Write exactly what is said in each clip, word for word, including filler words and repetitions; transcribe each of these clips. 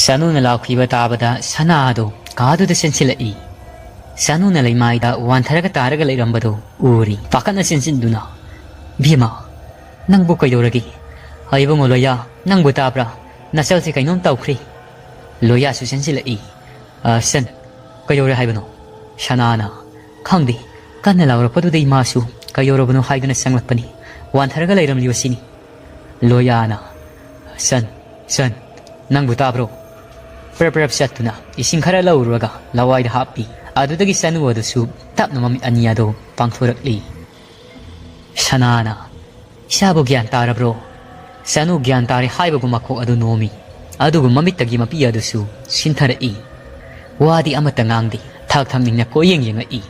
ꯆꯅꯨꯅ ꯂꯥꯎꯈꯤꯕ ꯇꯥꯕꯗ ꯁꯅꯥ ꯑꯗꯨ ꯀꯥꯗꯨꯗ ꯆꯦꯟꯁꯤꯜꯂꯛꯏ꯫ ꯆꯅꯨꯅ ꯂꯩꯃꯥꯏꯗ ꯋꯥꯟꯊꯔꯒ ꯇꯥꯔꯒ ꯂꯩꯔꯝꯕꯗꯨ ꯎꯔꯤ꯫ ꯄꯥꯈꯠꯅ ꯆꯦꯟꯁꯤꯟꯗꯨꯅ, "ꯏꯕꯦꯝꯃ, ꯅꯪꯕꯨ ꯀꯩꯗꯧꯔꯒꯦ? ꯏꯕꯨꯡꯉꯣ ꯂꯣꯌꯥ, ꯅꯪꯕꯨ ꯇꯥꯕ꯭ꯔꯥ? ꯅꯆꯜꯁꯦ ꯀꯩꯅꯣꯝ ꯇꯧꯈ꯭ꯔꯦ꯫" ꯂꯣꯌꯥꯁꯨ ꯆꯦꯟꯁꯤꯜꯂꯛꯏ꯫ "ꯑ, ꯁꯟ, ꯀꯩꯗꯧꯔꯦ ꯍꯥꯏꯕꯅꯣ?" ꯁꯅꯥꯅ, "ꯈꯪꯗꯦ, ꯀꯟꯅ ꯂꯥꯎꯔꯛꯄꯗꯨꯗ ꯏꯃꯥꯁꯨ ꯀꯩꯗꯧꯔꯕꯅꯣ ꯍꯥꯏꯗꯨꯅ ꯆꯪꯂꯛꯄꯅꯤ꯫ ꯋꯥꯟꯊꯔꯒ ꯂꯩꯔꯝꯂꯤꯕꯁꯤꯅꯤ꯫" ꯂꯣꯌꯥꯅ, "ꯁꯟ, ꯁꯟ, ꯅꯪꯕꯨ ꯇꯥꯕ꯭ꯔꯣ?" ꯄ꯭ꯔꯞ ꯄ꯭ꯔꯞ ꯆꯠꯇꯨꯅ ꯏꯁꯤꯡ ꯈꯔ ꯂꯧꯔꯨꯔꯒ ꯂꯋꯥꯏꯗ ꯍꯥꯞꯄꯤ꯫ ꯑꯗꯨꯗꯒꯤ ꯆꯅꯨ ꯑꯗꯨꯁꯨ ꯇꯞꯅ ꯃꯃꯤꯠ ꯑꯅꯤ ꯑꯗꯨ ꯄꯥꯡꯊꯣꯔꯛꯂꯤ꯫ ꯁꯅꯥꯅ, "ꯏꯆꯥꯕꯨ ꯒ꯭ꯌꯥꯟ ꯇꯥꯔꯕ꯭ꯔꯣ?" ꯆꯅꯨ ꯒ꯭ꯌꯥꯟ ꯇꯥꯔꯦ ꯍꯥꯏꯕꯒꯨꯝ ꯃꯀꯣꯛ ꯑꯗꯨ ꯅꯣꯝꯃꯤ꯫ ꯑꯗꯨꯒ ꯃꯃꯤꯠꯇꯒꯤ ꯃꯄꯤ ꯑꯗꯨꯁꯨ ꯁꯤꯟꯊꯔꯛꯏ꯫ ꯋꯥꯗꯤ ꯑꯃꯠꯇ ꯉꯥꯡꯗꯦ꯫ ꯊꯛ ꯊꯛ ꯅꯤꯡꯅ ꯀꯣꯏꯌꯦꯡ ꯌꯦꯡꯉꯛꯏ꯫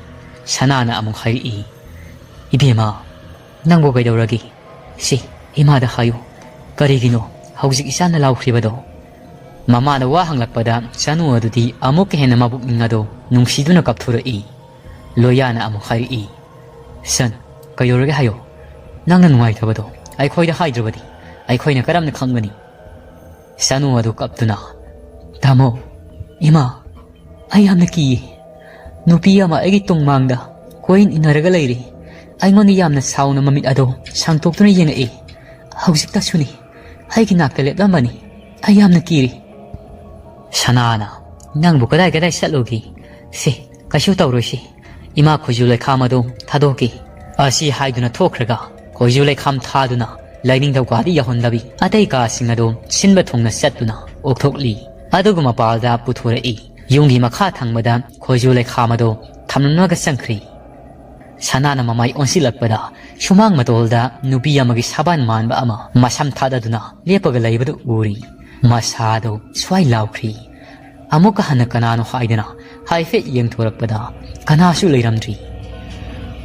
ꯁꯅꯥꯅ ꯑꯃꯨꯛ ꯍꯥꯏꯔꯛꯏ, "ꯏꯕꯦꯝꯃ, ꯅꯪꯕꯨ ꯀꯩꯗꯧꯔꯒꯦ? ꯁꯤ, ꯏꯃꯥꯗ ꯍꯥꯏꯌꯨ꯫ ꯀꯔꯤꯒꯤꯅꯣ ꯍꯧꯖꯤꯛ ꯏꯆꯥꯅ ꯂꯥꯎꯈ꯭ꯔꯤꯕꯗꯣ?" ꯃꯃꯥꯅ ꯋꯥ ꯍꯪꯂꯛꯄꯗ ꯆꯅꯨ ꯑꯗꯨꯗꯤ ꯑꯃꯨꯛꯀ ꯍꯦꯟꯅ ꯃꯕꯨꯛꯅꯤꯡ ꯑꯗꯣ ꯅꯨꯡꯁꯤꯗꯨꯅ ꯀꯞꯊꯣꯔꯛꯏ꯫ ꯂꯣꯌꯥꯅ ꯑꯃꯨꯛ ꯍꯥꯏꯔꯛꯏ, "ꯁꯟ, ꯀꯩꯗꯧꯔꯒꯦ ꯍꯥꯏꯌꯣ꯫ ꯅꯪꯅ ꯅꯨꯡꯉꯥꯏꯇꯕꯗꯣ ꯑꯩꯈꯣꯏꯗ ꯍꯥꯏꯗ꯭ꯔꯕꯗꯤ ꯑꯩꯈꯣꯏꯅ ꯀꯔꯝꯅ ꯈꯪꯒꯅꯤ?" ꯆꯅꯨ ꯑꯗꯨ ꯀꯞꯇꯨꯅ, "ꯇꯥꯃꯣ, ꯏꯃꯥ, ꯑꯩ ꯌꯥꯝꯅ ꯀꯤꯌꯦ꯫ ꯅꯨꯄꯤ ꯑꯃ ꯑꯩꯒꯤ ꯇꯨꯡꯃꯥꯡꯗ ꯀꯣꯏꯏꯟ ꯏꯟꯅꯔꯒ ꯂꯩꯔꯦ꯫ ꯑꯩꯉꯣꯟꯗ ꯌꯥꯝꯅ ꯁꯥꯎꯅ ꯃꯃꯤꯠ ꯑꯗꯣ ꯁꯥꯡꯇꯣꯛꯇꯨꯅ ꯌꯦꯡꯉꯛꯏ꯫ ꯍꯧꯖꯤꯛꯇꯁꯨꯅꯤ꯫ ꯑꯩꯒꯤ ꯅꯥꯛꯇ ꯂꯦꯞꯂꯝꯕꯅꯤ꯫ ꯑꯩ ꯌꯥꯝꯅ ꯀꯤꯔꯤ꯫" ꯁꯅꯥꯅ, "ꯅꯪꯕꯨ ꯀꯗꯥꯏ ꯀꯗꯥꯏ ꯆꯠꯂꯨꯒꯦ? ꯁꯦ, ꯀꯩꯁꯨ ꯇꯧꯔꯣꯏꯁꯤ꯫ ꯏꯃꯥ ꯈꯣꯏꯖꯨ ꯂꯩꯈꯥꯝ ꯑꯗꯨ ꯊꯥꯗꯣꯛꯀꯦ꯫" ꯑꯁꯤ ꯍꯥꯏꯗꯨꯅ ꯊꯣꯛꯈ꯭ꯔꯒ ꯈꯣꯏꯖꯨ ꯂꯩꯈꯥꯝ ꯊꯥꯗꯨꯅ ꯂꯥꯏꯅꯤꯡꯊꯧ ꯀꯥꯗ ꯌꯧꯍꯟꯗꯕꯤ ꯑꯇꯩ ꯀꯥꯁꯤꯡ ꯑꯗꯨ ꯁꯤꯟꯕ ꯊꯨꯡꯅ ꯆꯠꯇꯨꯅ ꯑꯣꯛꯊꯣꯛꯂꯤ꯫ ꯑꯗꯨꯒ ꯃꯄꯥꯜꯗ ꯄꯨꯊꯣꯔꯛꯏ꯫ ꯌꯨꯝꯒꯤ ꯃꯈꯥ ꯊꯪꯕꯗ ꯈꯣꯏꯖꯨ ꯂꯩꯈꯥꯝ ꯑꯗꯨ ꯊꯝꯂꯝꯂꯒ ꯆꯪꯈ꯭ꯔꯤ꯫ ꯁꯅꯥꯅ ꯃꯃꯥꯏ ꯑꯣꯟꯁꯤꯜꯂꯛꯄꯗ ꯁꯨꯃꯥꯡ ꯃꯇꯣꯜꯗ ꯅꯨꯄꯤ ꯑꯃꯒꯤ ꯁꯥꯕꯥꯟ ꯃꯥꯟꯕ ꯑꯃ ꯃꯁꯝ ꯊꯥꯗꯗꯨꯅ ꯂꯦꯞꯄꯒ ꯂꯩꯕꯗꯨ ꯎꯔꯤ꯫ ꯃꯁꯥꯗꯨ ꯁ꯭ꯋꯥꯏ ꯂꯥꯎꯈ꯭ꯔꯤ꯫ ꯑꯃꯨꯛꯀ ꯍꯟꯅ ꯀꯅꯥꯅꯣ ꯍꯥꯏꯗꯅ ꯍꯥꯏꯐꯦꯠ ꯌꯦꯡꯊꯣꯔꯛꯄꯗ ꯀꯅꯥꯁꯨ ꯂꯩꯔꯝꯗ꯭ꯔꯤ꯫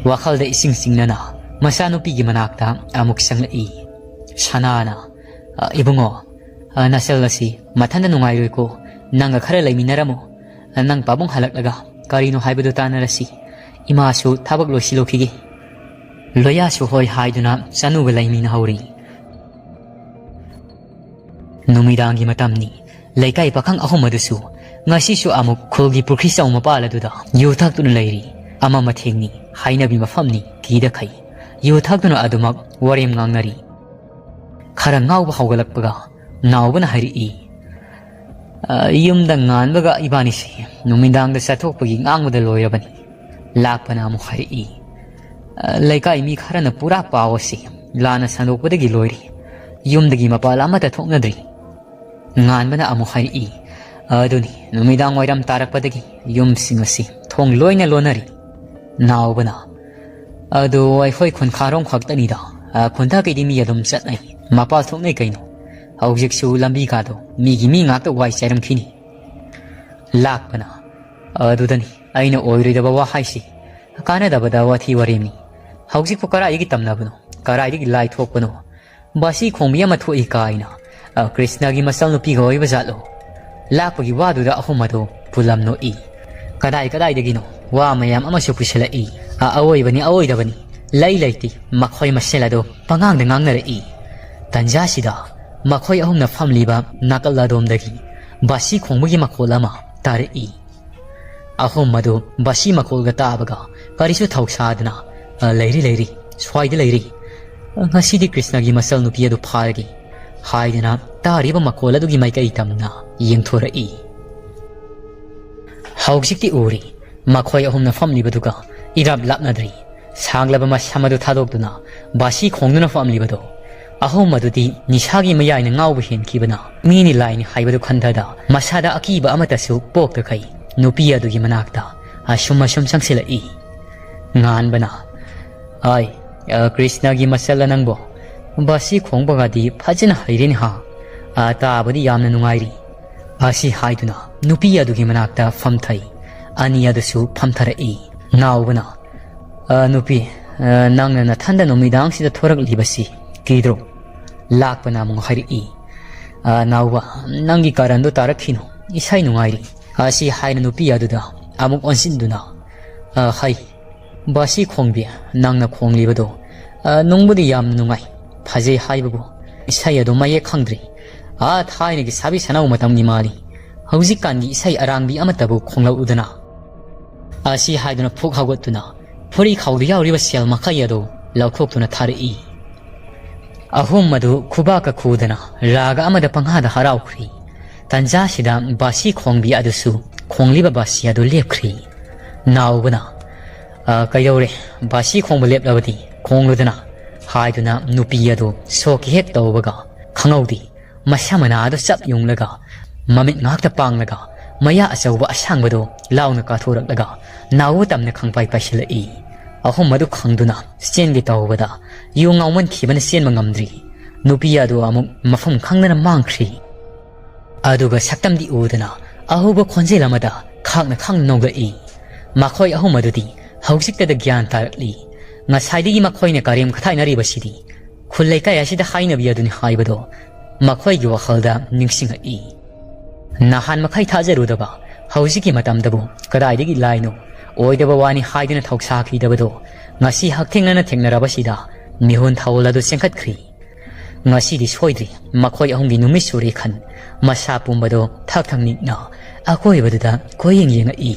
ꯋꯥꯈꯜꯗ ꯏꯁꯤꯡ ꯆꯤꯡꯅꯅ ꯃꯆꯥꯅꯨꯄꯤꯒꯤ ꯃꯅꯥꯛꯇ ꯑꯃꯨꯛ ꯆꯪꯂꯛꯏ꯫ ꯁꯅꯥꯅ, "ꯑ, ꯏꯕꯨꯡꯉꯣ, ꯑ, ꯅꯆꯜ ꯑꯁꯤ ꯃꯊꯟꯇ ꯅꯨꯡꯉꯥꯏꯔꯣꯏꯀꯣ꯫ ꯅꯪꯒ ꯈꯔ ꯂꯩꯃꯤꯟꯅꯔꯝꯃꯨ꯫ ꯑ, ꯅꯪ ꯄꯥꯕꯨꯡ ꯍꯜꯂꯛꯂꯒ ꯀꯔꯤꯅꯣ ꯍꯥꯏꯕꯗꯨ ꯇꯥꯟꯅꯔꯁꯤ꯫ ꯏꯃꯥꯁꯨ ꯊꯕꯛ ꯂꯣꯏꯁꯤꯜꯂꯨꯈꯤꯒꯦ꯫" ꯂꯣꯌꯥꯁꯨ ꯍꯣꯏ ꯍꯥꯏꯗꯨꯅ ꯆꯅꯨꯒ ꯂꯩꯃꯤꯟꯅꯍꯧꯔꯤ꯫ ꯅꯨꯃꯤꯗꯥꯡꯒꯤ ꯃꯇꯝꯅꯤ꯫ ꯂꯩꯀꯥꯏ ꯄꯥꯈꯪ ꯑꯍꯨꯝ ꯑꯗꯨꯁꯨ ꯉꯁꯤꯁꯨ ꯑꯃꯨꯛ ꯈꯨꯜꯒꯤ ꯄꯨꯈ꯭ꯔꯤ ꯆꯥꯎ ꯃꯄꯥꯜ ꯑꯗꯨꯗ ꯌꯨ ꯊꯛꯇꯨꯅ ꯂꯩꯔꯤ꯫ ꯑꯃ ꯃꯊꯦꯡꯅꯤ, ꯍꯥꯏꯅꯕꯤ ꯃꯐꯝꯅꯤ, ꯀꯤꯗ ꯈꯩ꯫ ꯌꯨ ꯊꯛꯇꯨꯅ ꯑꯗꯨꯃꯛ ꯋꯥꯔꯦꯝ ꯉꯥꯡꯅꯔꯤ꯫ ꯈꯔ ꯉꯥꯎꯕ ꯍꯧꯒꯠꯂꯛꯄꯒ ꯅꯥꯎꯕꯅ ꯍꯥꯏꯔꯛꯏ, "ꯑ, ꯌꯨꯝꯗ ꯉꯥꯟꯕꯒ ꯏꯕꯥꯅꯤꯁꯦ ꯅꯨꯃꯤꯗꯥꯡꯗ ꯆꯠꯊꯣꯛꯄꯒꯤ ꯉꯥꯡꯕꯗ ꯂꯣꯏꯔꯕꯅꯤ꯫" ꯂꯥꯛꯄꯅ ꯑꯃꯨꯛ ꯍꯥꯏꯔꯛꯏ, "ꯑ, ꯂꯩꯀꯥꯏ ꯃꯤ ꯈꯔꯅ ꯄꯨꯔꯥ ꯄꯥꯎ ꯑꯁꯤ ꯂꯥꯟꯅ ꯁꯟꯗꯣꯛꯄꯗꯒꯤ ꯂꯣꯏꯔꯦ꯫ ꯌꯨꯝꯗꯒꯤ ꯃꯄꯥꯜ ꯑꯃꯠꯇ ꯊꯣꯛꯅꯗ꯭ꯔꯤ꯫" ꯉꯥꯟꯕꯅ ꯑꯃꯨꯛ ꯍꯥꯏꯔꯛꯏ, "ꯑꯗꯨꯅꯤ, ꯅꯨꯃꯤꯗꯥꯡ ꯋꯥꯏꯔꯝ ꯇꯥꯔꯛꯄꯗꯒꯤ ꯌꯨꯝꯁꯤꯡ ꯑꯁꯤ ꯊꯣꯡ ꯂꯣꯏꯅ ꯂꯣꯟꯅꯔꯤ꯫" ꯅꯥꯎꯕꯅ, "ꯑꯗꯨ ꯑꯩꯈꯣꯏ ꯈꯨꯟꯈꯥꯔꯣꯝ ꯈꯛꯇꯅꯤꯗ, ꯑ, ꯈꯨꯟꯊꯛꯀꯤꯗꯤ ꯃꯤ ꯑꯗꯨꯝ ꯆꯠꯅꯩ, ꯃꯄꯥꯜ ꯊꯣꯛꯅꯩ ꯀꯩꯅꯣ꯫ ꯍꯧꯖꯤꯛꯁꯨ ꯂꯝꯕꯤ ꯀꯥꯗꯣ ꯃꯤꯒꯤ ꯃꯤ ꯉꯥꯛꯇ ꯋꯥꯏ ꯆꯥꯏꯔꯝꯈꯤꯅꯤ꯫" ꯂꯥꯛꯄꯅ, "ꯑꯗꯨꯗꯅꯤ ꯑꯩꯅ ꯑꯣꯏꯔꯣꯏꯗꯕ ꯋꯥ ꯍꯥꯏꯁꯤ꯫ ꯀꯥꯟꯅꯗꯕꯗ ꯋꯥꯊꯤ ꯋꯥꯔꯦꯝꯅꯤ꯫ ꯍꯧꯖꯤꯛꯄꯨ ꯀꯗꯥꯏꯗꯒꯤ ꯇꯝꯅꯕꯅꯣ? ꯀꯗꯥꯏꯗꯒꯤ ꯂꯥꯏ ꯊꯣꯛꯄꯅꯣ? ꯕꯥꯁꯤ ꯈꯣꯡꯕꯤ ꯑꯃ ꯊꯣꯛꯏ ꯀꯥꯏꯅ, ꯑ, ꯀ꯭ꯔꯤꯁꯅꯒꯤ ꯃꯆꯜ ꯅꯨꯄꯤꯒ ꯑꯣꯏꯕ ꯖꯥꯠꯂꯣ?" ꯂꯥꯛꯄꯒꯤ ꯋꯥꯗꯨꯗ ꯑꯍꯨꯝ ꯑꯗꯨ ꯄꯨꯂꯝ ꯅꯣꯛꯏ꯫ "ꯀꯗꯥꯏ ꯀꯗꯥꯏꯗꯒꯤꯅꯣ ꯋꯥ ꯃꯌꯥꯝ ꯑꯃꯁꯨ ꯄꯨꯁꯤꯜꯂꯛꯏ꯫ ꯑ, ꯑꯑꯣꯏꯕꯅꯤ ꯑꯑꯣꯏꯗꯕꯅꯤ꯫ ꯂꯩ ꯂꯩꯇꯦ꯫ ꯃꯈꯣꯏ ꯃꯁꯦꯜ ꯑꯗꯨ ꯄꯉꯥꯡꯗ ꯉꯥꯡꯅꯔꯛꯏ꯫" ꯇꯟꯖꯥꯁꯤꯗ ꯃꯈꯣꯏ ꯑꯍꯨꯝꯅ ꯐꯝꯂꯤꯕ ꯅꯥꯀꯜ ꯑꯗꯣꯝꯗꯒꯤ ꯕꯥꯁꯤ ꯈꯣꯡꯕꯒꯤ ꯃꯈꯣꯜ ꯑꯃ ꯇꯥꯔꯛꯏ꯫ ꯑꯍꯨꯝ ꯑꯗꯨ ꯕꯥꯁꯤ ꯃꯈꯣꯜꯒ ꯇꯥꯕꯒ ꯀꯔꯤꯁꯨ ꯊꯧꯁꯥꯗꯅ, "ꯑ, ꯂꯩꯔꯤ, ꯂꯩꯔꯤ, ꯁ꯭ꯋꯥꯏꯗ ꯂꯩꯔꯤ꯫ ꯑ, ꯉꯁꯤꯗꯤ ꯀ꯭ꯔꯤꯁꯅꯒꯤ ꯃꯆꯜ ꯅꯨꯄꯤ ꯑꯗꯨ ꯐꯥꯔꯒꯦ," ꯍꯥꯏꯗꯅ ꯇꯥꯔꯤꯕ ꯃꯈꯣꯜ ꯑꯗꯨꯒꯤ ꯃꯥꯏꯀꯩ ꯇꯝꯅ ꯌꯦꯡꯊꯣꯔꯛꯏ꯫ ꯍꯧꯖꯤꯛꯇꯤ ꯎꯔꯤ, ꯃꯈꯣꯏ ꯑꯍꯨꯝꯅ ꯐꯝꯂꯤꯕꯗꯨꯒ ꯏꯔꯥꯞ ꯂꯥꯞꯅꯗ꯭ꯔꯤ꯫ ꯁꯥꯡꯂꯕ ꯃꯁꯝ ꯑꯗꯨ ꯊꯥꯗꯣꯛꯇꯨꯅ ꯕꯥꯁꯤ ꯈꯣꯡꯗꯨꯅ ꯐꯝꯂꯤꯕꯗꯣ꯫ ꯑꯍꯨꯝ ꯑꯗꯨꯗꯤ ꯅꯤꯁꯥꯒꯤ ꯃꯌꯥꯏꯅ ꯉꯥꯎꯕ ꯍꯦꯟꯈꯤꯕꯅ ꯃꯤꯅꯤ ꯂꯥꯏꯅꯤ ꯍꯥꯏꯕꯗꯨ ꯈꯟꯊꯗ ꯃꯁꯥꯗ ꯑꯀꯤꯕ ꯑꯃꯠꯇꯁꯨ ꯄꯣꯛꯇꯈꯩ ꯅꯨꯄꯤ ꯑꯗꯨꯒꯤ ꯃꯅꯥꯛꯇ ꯑꯁꯨꯝ ꯑꯁꯨꯝ ꯆꯪꯁꯤꯜꯂꯛꯏ꯫ ꯉꯥꯟꯕꯅ, "ꯑꯥꯏ, ꯑ, ꯀ꯭ꯔꯤꯁꯅꯒꯤ ꯃꯆꯜꯂ ꯅꯪꯕꯣ? ꯕꯥꯁꯤ ꯈꯣꯡꯕꯒꯗꯤ ꯐꯖꯅ ꯍꯩꯔꯦꯅꯦ ꯍꯥ? ꯑ, ꯇꯥꯕꯗꯤ ꯌꯥꯝꯅ ꯅꯨꯡꯉꯥꯏꯔꯤ꯫" ꯑꯁꯤ ꯍꯥꯏꯗꯨꯅ ꯅꯨꯄꯤ ꯑꯗꯨꯒꯤ ꯃꯅꯥꯛꯇ ꯐꯝꯊꯩ꯫ ꯑꯅꯤ ꯑꯗꯨꯁꯨ ꯐꯝꯊꯔꯛꯏ꯫ ꯅꯥꯎꯕꯅ, "ꯑ, ꯅꯨꯄꯤ, ꯑ, ꯅꯪꯅ ꯅꯊꯟꯗ ꯅꯨꯃꯤꯗꯥꯡꯁꯤꯗ ꯊꯣꯔꯛꯂꯤꯕꯁꯤ ꯀꯤꯗ꯭ꯔꯣ?" ꯂꯥꯛꯄꯅ ꯑꯃꯨꯛ ꯍꯥꯏꯔꯛꯏ, "ꯑ, ꯅꯥꯎꯕ, ꯅꯪꯒꯤ ꯀꯔꯟꯗꯣ ꯇꯥꯔꯛꯈꯤꯅꯨ, ꯏꯁꯩ ꯅꯨꯡꯉꯥꯏꯔꯤ꯫" ꯑꯁꯤ ꯍꯥꯏꯅ ꯅꯨꯄꯤ ꯑꯗꯨꯗ ꯑꯃꯨꯛ ꯑꯣꯟꯁꯤꯟꯗꯨꯅ, "ꯑ, ꯍꯩ, ꯕꯥꯁꯤ ꯈꯣꯡꯕꯤ, ꯅꯪꯅ ꯈꯣꯡꯂꯤꯕꯗꯣ, ꯑ, ꯅꯨꯡꯕꯨꯗꯤ ꯌꯥꯝꯅ ꯅꯨꯡꯉꯥꯏ, ꯐꯖꯩ ꯍꯥꯏꯕꯕꯨ ꯏꯁꯩ ꯑꯗꯨ ꯃꯌꯦꯛ ꯈꯪꯗ꯭ꯔꯤ꯫ ꯑꯥ ꯊꯥꯏꯅꯒꯤ ꯁꯥꯕꯤ ꯁꯅꯧ ꯃꯇꯝꯒꯤ ꯃꯥꯜꯂꯤ꯫ ꯍꯧꯖꯤꯛꯀꯥꯟꯒꯤ ꯏꯁꯩ ꯑꯔꯥꯡꯕꯤ ꯑꯃꯠꯇꯕꯨ ꯈꯣꯡꯂꯛꯎꯗꯅ꯫ ꯑꯁꯤ ꯍꯥꯏꯗꯨꯅ ꯐꯨꯛ ꯍꯧꯒꯠꯇꯨꯅ ꯐꯨꯔꯤꯈꯥꯎꯗ ꯌꯥꯎꯔꯤꯕ ꯁꯦꯜ ꯃꯈꯩ ꯑꯗꯨ ꯂꯧꯊꯣꯛꯇꯨꯅ ꯊꯥꯔꯛꯏ꯫ ꯑꯍꯨꯝ ꯑꯗꯨ ꯈꯨꯕꯥꯛꯀ ꯈꯨꯗꯅ ꯔꯥꯒ ꯑꯃꯗ ꯄꯪꯍꯥꯗ ꯍꯔꯥꯎꯈ꯭ꯔꯤ꯫ ꯇꯟꯖꯥꯁꯤꯗ ꯕꯥꯁꯤ ꯈꯣꯡꯕꯤ ꯑꯗꯨꯁꯨ ꯈꯣꯡꯂꯤꯕ ꯕꯥꯁꯤ ꯑꯗꯨ ꯂꯦꯞꯈ꯭ꯔꯤ꯫ ꯅꯥꯎꯕꯅ, "ꯑ, ꯀꯩꯗꯧꯔꯦ? ꯕꯥꯁꯤ ꯈꯣꯡꯕ ꯂꯦꯞꯂꯕꯗꯤ ꯈꯣꯡꯂꯨꯗꯅ" ꯍꯥꯏꯗꯨꯅ ꯅꯨꯄꯤ ꯑꯗꯨ ꯁꯣꯛꯀꯤ ꯍꯦꯛ ꯇꯧꯕꯒ ꯈꯪꯍꯧꯗꯦ꯫ ꯃꯁꯝ ꯃꯅꯥ ꯑꯗꯨ ꯆꯞ ꯌꯨꯡꯂꯒ, ꯃꯃꯤꯠ ꯉꯥꯛꯇ ꯄꯥꯡꯂꯒ, ꯃꯌꯥ ꯑꯆꯧꯕ ꯑꯁꯥꯡꯕꯗꯨ ꯂꯥꯎꯅ ꯀꯥꯊꯣꯔꯛꯂꯒ, ꯅꯥꯎꯕ ꯇꯝꯅ ꯈꯪꯄꯥꯏ ꯄꯥꯏꯁꯤꯜꯂꯛꯏ꯫ ꯑꯍꯨꯝ ꯑꯗꯨ ꯈꯪꯗꯨꯅ ꯆꯦꯟꯒꯦ ꯇꯧꯕꯗ, ꯌꯨ ꯉꯥꯎꯃꯟꯈꯤꯕꯅ ꯆꯦꯟꯕ ꯉꯝꯗ꯭ꯔꯤ꯫ ꯅꯨꯄꯤ ꯑꯗꯨ ꯑꯃꯨꯛ ꯃꯐꯝ ꯈꯪꯗꯅ ꯃꯥꯡꯈ꯭ꯔꯤ꯫ ꯑꯗꯨꯒ ꯁꯛꯇꯝꯗꯤ ꯎꯗꯅ, ꯑꯍꯧꯕ ꯈꯣꯟꯖꯦꯜ ꯑꯃꯗ ꯈꯥꯛꯅ ꯈꯥꯛꯅ ꯅꯣꯛꯂꯛꯏ꯫ ꯃꯈꯣꯏ ꯑꯍꯨꯝ ꯑꯗꯨꯗꯤ ꯍꯧꯖꯤꯛꯇꯗ ꯒ꯭ꯌꯥꯟ ꯇꯥꯔꯛꯂꯤ꯫ ꯉꯁꯥꯏꯗꯒꯤ ꯃꯈꯣꯏꯅ ꯀꯔꯦꯝ ꯀꯊꯥꯏꯅꯔꯤꯕꯁꯤꯗꯤ ꯈꯨꯜ ꯂꯩꯀꯥꯏ ꯑꯁꯤꯗ ꯍꯥꯏꯅꯕꯤ ꯑꯗꯨꯅꯤ ꯍꯥꯏꯕꯗꯣ ꯃꯈꯣꯏꯒꯤ ꯋꯥꯈꯜꯗ ꯅꯤꯡꯁꯤꯡꯉꯛꯏ꯫ ꯅꯍꯥꯟ ꯃꯈꯩ ꯊꯥꯖꯔꯨꯗꯕ ꯍꯧꯖꯤꯛꯀꯤ ꯃꯇꯝꯗꯕꯨ ꯀꯗꯥꯏꯗꯒꯤ ꯂꯥꯏꯅꯣ? ꯑꯣꯏꯗꯕ ꯋꯥꯅꯤ ꯍꯥꯏꯗꯨꯅ ꯊꯧꯁꯥꯈꯤꯗꯕꯗꯣ ꯉꯁꯤ ꯍꯛꯊꯦꯡꯅꯅ ꯊꯦꯡꯅꯔꯕꯁꯤꯗ ꯃꯤꯍꯨꯟ ꯊꯥꯎꯜ ꯑꯗꯨ ꯆꯦꯟꯈꯠꯈ꯭ꯔꯤ꯫ ꯉꯁꯤꯗꯤ ꯁꯣꯏꯗ꯭ꯔꯤ ꯃꯈꯣꯏ ꯑꯍꯨꯝꯒꯤ ꯅꯨꯃꯤꯠ ꯁꯨꯔꯦ ꯈꯟ ꯃꯁꯥ ꯄꯨꯝꯕꯗꯣ ꯊꯛ ꯊꯛ ꯅꯤꯛꯅ ꯑꯀꯣꯏꯕꯗꯨꯗ ꯀꯣꯏꯌꯦꯡ ꯌꯦꯡꯉꯛꯏ꯫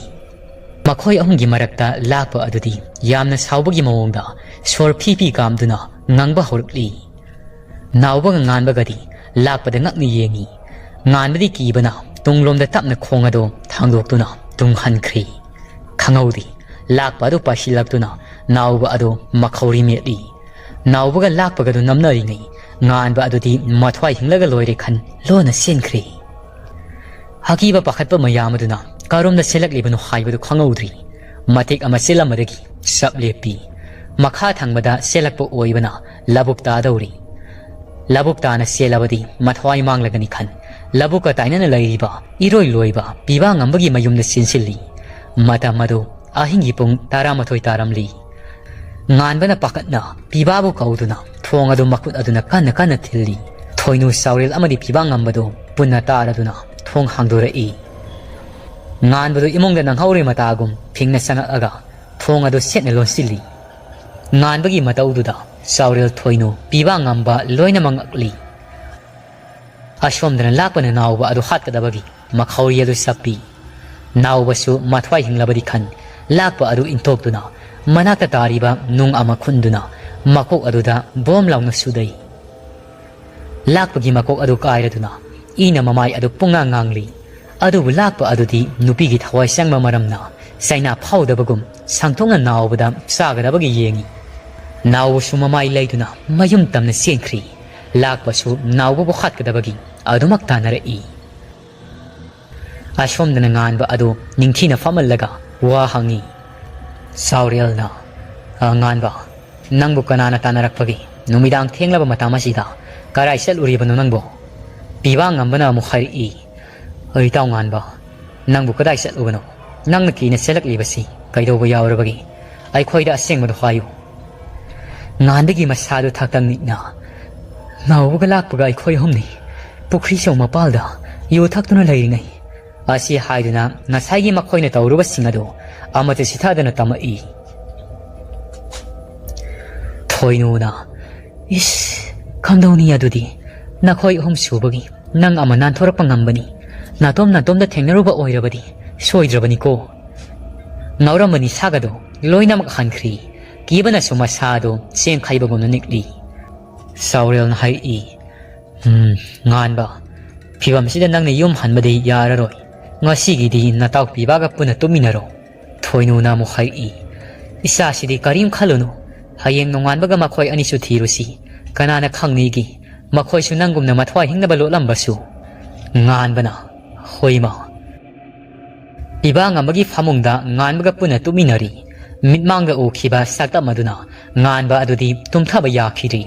ꯃꯈꯣꯏ ꯑꯍꯨꯝꯒꯤ ꯃꯔꯛꯇ ꯂꯥꯛꯄ ꯑꯗꯨꯗꯤ ꯌꯥꯝꯅ ꯁꯥꯎꯕꯒꯤ ꯃꯑꯣꯡꯗ ꯁꯣꯔ ꯐꯤ ꯐꯤ ꯀꯥꯝꯗꯨꯅ ꯉꯥꯡꯕ ꯍꯧꯔꯛꯂꯤ꯫ ꯅꯥꯎꯕꯒ ꯉꯥꯟꯕꯒꯗꯤ ꯂꯥꯛꯄꯗ ꯉꯛꯅ ꯌꯦꯡꯉꯤ꯫ ꯉꯥꯟꯕꯗꯤ ꯀꯤꯕꯅ ꯇꯨꯡꯂꯣꯝꯗ ꯇꯞꯅ ꯈꯣꯡ ꯑꯗꯨ ꯊꯥꯡꯗꯣꯛꯇꯨꯅ ꯇꯨꯡ ꯍꯟꯈ꯭ꯔꯤ꯫ ꯈꯪꯍꯧꯗꯦ, ꯂꯥꯛꯄ ꯑꯗꯨ ꯄꯥꯏꯁꯤꯜꯂꯛꯇꯨꯅ ꯅꯥꯎꯕ ꯑꯗꯨ ꯃꯈꯧꯔꯤ ꯃꯦꯠꯂꯤ꯫ ꯅꯥꯎꯕꯒ ꯂꯥꯛꯄꯒꯗꯨ ꯅꯝꯅꯔꯤꯉꯩ ꯉꯥꯟꯕ ꯑꯗꯨꯗꯤ ꯃꯊ꯭ꯋꯥꯏ ꯍꯤꯡꯂꯒ ꯂꯣꯏꯔꯦ ꯈꯟ ꯂꯣꯟꯅ ꯆꯦꯟꯈ꯭ꯔꯦ꯫ ꯑꯀꯤꯕ ꯄꯥꯈꯠꯄ ꯃꯌꯥꯝ ꯑꯗꯨꯅ ꯀꯔꯣꯝꯗ ꯆꯦꯜꯂꯛꯂꯤꯕꯅꯣ ꯍꯥꯏꯕꯗꯨ ꯈꯪꯍꯧꯗ꯭ꯔꯤ꯫ ꯃꯇꯦꯛ ꯑꯃ ꯆꯦꯜꯂꯝꯕꯗꯒꯤ ꯆꯞ ꯂꯦꯞꯄꯤ꯫ ꯃꯈꯥ ꯊꯪꯕꯗ ꯆꯦꯜꯂꯛꯄ ꯑꯣꯏꯕꯅ ꯂꯧꯕꯨꯛ ꯇꯥꯗꯧꯔꯤ꯫ ꯂꯧꯕꯨꯛ ꯇꯥꯅ ꯆꯦꯜꯂꯕꯗꯤ ꯃꯊ꯭ꯋꯥꯏ ꯃꯥꯡꯂꯒꯅꯤ ꯈꯟ ꯂꯧꯕꯨꯛꯀ ꯇꯥꯏꯅꯅ ꯂꯩꯔꯤꯕ ꯏꯔꯣꯏ ꯂꯣꯏꯕ ꯄꯤꯕꯥ ꯉꯝꯕꯒꯤ ꯃꯌꯨꯝꯗ ꯆꯦꯟꯁꯤꯜꯂꯤ꯫ ꯃꯇꯝ ꯑꯗꯨ ꯑꯍꯤꯡꯒꯤ ꯄꯨꯡ ꯇꯔꯥꯃꯥꯊꯣꯏ ꯇꯥꯔꯝꯂꯤ꯫ ꯉꯥꯟꯕꯅ ꯄꯥꯈꯠꯅ ꯄꯤꯕꯥꯕꯨ ꯀꯧꯗꯨꯅ ꯊꯣꯡ ꯑꯗꯨ ꯃꯈꯨꯠ ꯑꯗꯨꯅ ꯀꯟꯅ ꯀꯟꯅ ꯊꯤꯜꯂꯤ꯫ ꯊꯣꯏꯅꯨ ꯆꯥꯎꯔꯦꯜ ꯑꯃꯗꯤ ꯄꯤꯕꯥ ꯉꯝꯕꯗꯨ ꯄꯨꯟꯅ ꯇꯥꯔꯗꯨꯅ ꯊꯣꯡ ꯍꯥꯡꯗꯣꯔꯛꯏ꯫ ꯉꯥꯟꯕꯗꯨ ꯏꯃꯨꯡꯗ ꯅꯪꯍꯧꯔꯦ ꯃꯇꯥꯒꯨꯝ ꯐꯤꯡꯅ ꯆꯪꯉꯛꯑꯒ ꯊꯣꯡ ꯑꯗꯨ ꯁꯦꯠꯅ ꯂꯣꯟꯁꯤꯜꯂꯤ꯫ ꯉꯥꯟꯕꯒꯤ ꯃꯇꯧꯗꯨꯗ ꯆꯥꯎꯔꯦꯜ, ꯊꯣꯏꯅꯨ, ꯄꯤꯕꯥ ꯉꯝꯕ ꯂꯣꯏꯅꯃꯛ ꯉꯛꯂꯤ꯫ ꯑꯁꯣꯝꯗꯅ ꯂꯥꯛꯄꯅ ꯅꯥꯎꯕ ꯑꯗꯨ ꯍꯥꯠꯀꯗꯕꯒꯤ ꯃꯈꯧꯔꯤ ꯑꯗꯨ ꯆꯞꯄꯤ꯫ ꯅꯥꯎꯕꯁꯨ ꯃꯊ꯭ꯋꯥꯏ ꯍꯤꯡꯂꯕꯗꯤ ꯈꯟ, ꯂꯥꯛꯄ ꯑꯗꯨ ꯏꯟꯊꯣꯛꯇꯨꯅ ꯃꯅꯥꯛꯇ ꯇꯥꯔꯤꯕ ꯅꯨꯡ ꯑꯃ ꯈꯨꯟꯗꯨꯅ ꯃꯀꯣꯛ ꯑꯗꯨꯗ ꯕꯣꯝ ꯂꯥꯎꯅ ꯁꯨꯗꯩ꯫ ꯂꯥꯛꯄꯒꯤ ꯃꯀꯣꯛ ꯑꯗꯨ ꯀꯥꯏꯔꯗꯨꯅ ꯏꯅ ꯃꯃꯥꯏ ꯑꯗꯨ ꯄꯨꯡꯉꯥꯡ ꯉꯥꯡꯂꯤ꯫ ꯑꯗꯨꯕꯨ ꯂꯥꯛꯄ ꯑꯗꯨꯗꯤ ꯅꯨꯄꯤꯒꯤ ꯊꯋꯥꯏ ꯆꯪꯕ ꯃꯔꯝꯅ ꯆꯩꯅꯥ ꯐꯥꯎꯗꯕꯒꯨꯝ ꯁꯥꯡꯊꯣꯛꯅ ꯅꯥꯎꯕꯗ ꯆꯥꯒꯗꯕꯒꯤ ꯌꯦꯡꯏ꯫ ꯅꯥꯎꯕꯁꯨ ꯃꯃꯥꯏ ꯂꯩꯗꯨꯅ ꯃꯌꯨꯝ ꯇꯝꯅ ꯆꯦꯟꯈ꯭ꯔꯤ꯫ ꯂꯥꯛꯄꯁꯨ ꯅꯥꯎꯕꯕꯨ ꯍꯥꯠꯀꯗꯕꯒꯤ ꯑꯗꯨꯃꯛ ꯇꯥꯟꯅꯔꯛꯏ꯫ ꯑꯁꯣꯝꯗꯅ ꯉꯥꯟꯕ ꯑꯗꯨ ꯅꯤꯡꯊꯤꯅ ꯐꯝꯍꯜꯂꯒ ꯋꯥ ꯍꯪꯉꯤ꯫ ꯆꯥꯎꯔꯦꯜꯅ, "ꯑ, ꯉꯥꯟꯕ, ꯅꯪꯕꯨ ꯀꯅꯥꯅ ꯇꯥꯟꯅꯔꯛꯄꯒꯦ? ꯅꯨꯃꯤꯗꯥꯡ ꯊꯦꯡꯂꯕ ꯃꯇꯝ ꯑꯁꯤꯗ ꯀꯔꯥꯏ ꯆꯠꯂꯨꯔꯤꯕꯅꯣ ꯅꯪꯕꯨ?" ꯄꯤꯕꯥ ꯉꯝꯕꯅ ꯑꯃꯨꯛ ꯍꯥꯏꯔꯛꯏ, "ꯑꯩ ꯏꯇꯥꯎ ꯉꯥꯟꯕ, ꯅꯪꯕꯨ ꯀꯗꯥꯏ ꯆꯠꯂꯨꯕꯅꯣ? ꯅꯪꯅ ꯀꯤꯅ ꯆꯦꯜꯂꯛꯂꯤꯕꯁꯤ ꯀꯩꯗꯧꯕ ꯌꯥꯎꯔꯕꯒꯦ? ꯑꯩꯈꯣꯏꯗ ꯑꯁꯦꯡꯕꯗꯨ ꯍꯥꯏꯌꯨ꯫" ꯉꯥꯟꯕꯒꯤ ꯃꯁꯥꯗꯨ ꯊꯛꯇꯪ ꯅꯤꯛꯅ, "ꯅꯥꯎꯕꯒ ꯂꯥꯛꯄꯒ ꯑꯩꯈꯣꯏ ꯑꯍꯨꯝꯅꯤ ꯄꯨꯈ꯭ꯔꯤ ꯆꯧ ꯃꯄꯥꯜꯗ ꯌꯨ ꯊꯛꯇꯨꯅ ꯂꯩꯔꯤꯉꯩ" ꯑꯁꯤ ꯍꯥꯏꯗꯨꯅ ꯉꯁꯥꯏꯒꯤ ꯃꯈꯣꯏꯅ ꯇꯧꯔꯨꯕꯁꯤꯡ ꯑꯗꯨ ꯑꯃꯠꯇ ꯆꯤꯊꯗꯅ ꯇꯝꯃꯛꯏ꯫ ꯊꯣꯏꯅꯨꯅ, "ꯏꯁ, ꯀꯝꯗꯧꯅꯤ ꯑꯗꯨꯗꯤ? ꯅꯈꯣꯏ ꯑꯍꯨꯝ ꯁꯨꯕꯒꯤ ꯅꯪ ꯑꯃ ꯅꯥꯟꯊꯣꯔꯛꯄ ꯉꯝꯕꯅꯤ꯫ ꯅꯥꯇꯣꯝ ꯅꯥꯇꯣꯝꯗ ꯊꯦꯡꯅꯔꯨꯕ ꯑꯣꯏꯔꯕꯗꯤ ꯁꯣꯏꯗ꯭ꯔꯕꯅꯤꯀꯣ꯫" ꯉꯥꯎꯔꯝꯕ ꯅꯤꯁꯥꯒꯗꯣ ꯂꯣꯏꯅꯃꯛ ꯍꯟꯈ꯭ꯔꯤ꯫ ꯀꯤꯕꯅꯁꯨ ꯃꯁꯥꯗꯣ ꯆꯦꯡꯈꯥꯏꯕꯒꯨꯝꯅ ꯅꯤꯛꯂꯤ꯫ ꯆꯥꯎꯔꯦꯜꯅ ꯍꯥꯏꯔꯛꯏ, "ꯎꯝ, ꯉꯥꯟꯕ, ꯐꯤꯕꯝꯁꯤꯗ ꯅꯪꯅ ꯌꯨꯝ ꯍꯟꯕꯗꯤ ꯌꯥꯔꯔꯣꯏ꯫ ꯉꯁꯤꯒꯤꯗꯤ ꯅꯇꯥꯎ ꯄꯤꯕꯥꯒ ꯄꯨꯟꯅ ꯇꯨꯝꯃꯤꯟꯅꯔꯣ꯫" ꯊꯣꯏꯅꯨꯅ ꯑꯃꯨꯛ ꯍꯥꯏꯔꯛꯏ, "ꯏꯆꯥꯁꯤꯗꯤ ꯀꯔꯤꯝ ꯈꯜꯂꯨꯅꯨ꯫ ꯍꯌꯦꯡ ꯅꯣꯡꯉꯥꯟꯕꯒ ꯃꯈꯣꯏ ꯑꯅꯤꯁꯨ ꯊꯤꯔꯨꯁꯤ꯫ ꯀꯅꯥꯅ ꯈꯪꯅꯤꯒꯤ, ꯃꯈꯣꯏꯁꯨ ꯅꯪꯒꯨꯝꯅ ꯃꯊ꯭ꯋꯥꯏ ꯍꯤꯡꯅꯕ ꯂꯣꯠꯂꯝꯕꯁꯨ꯫" ꯉꯥꯟꯕꯅ, "ꯍꯣꯏꯃ꯫" ꯄꯤꯕꯥ ꯉꯝꯕꯒꯤ ꯐꯃꯨꯡꯗ ꯉꯥꯟꯕꯒ ꯄꯨꯟꯅ ꯇꯨꯝꯃꯤꯟꯅꯔꯤ꯫ ꯃꯤꯠꯃꯥꯡꯗ ꯎꯈꯤꯕ ꯁꯛꯇꯝ ꯑꯗꯨꯅ ꯉꯥꯟꯕ ꯑꯗꯨꯗꯤ ꯇꯨꯝꯊꯕ ꯌꯥꯈꯤꯗ꯭ꯔꯤ꯫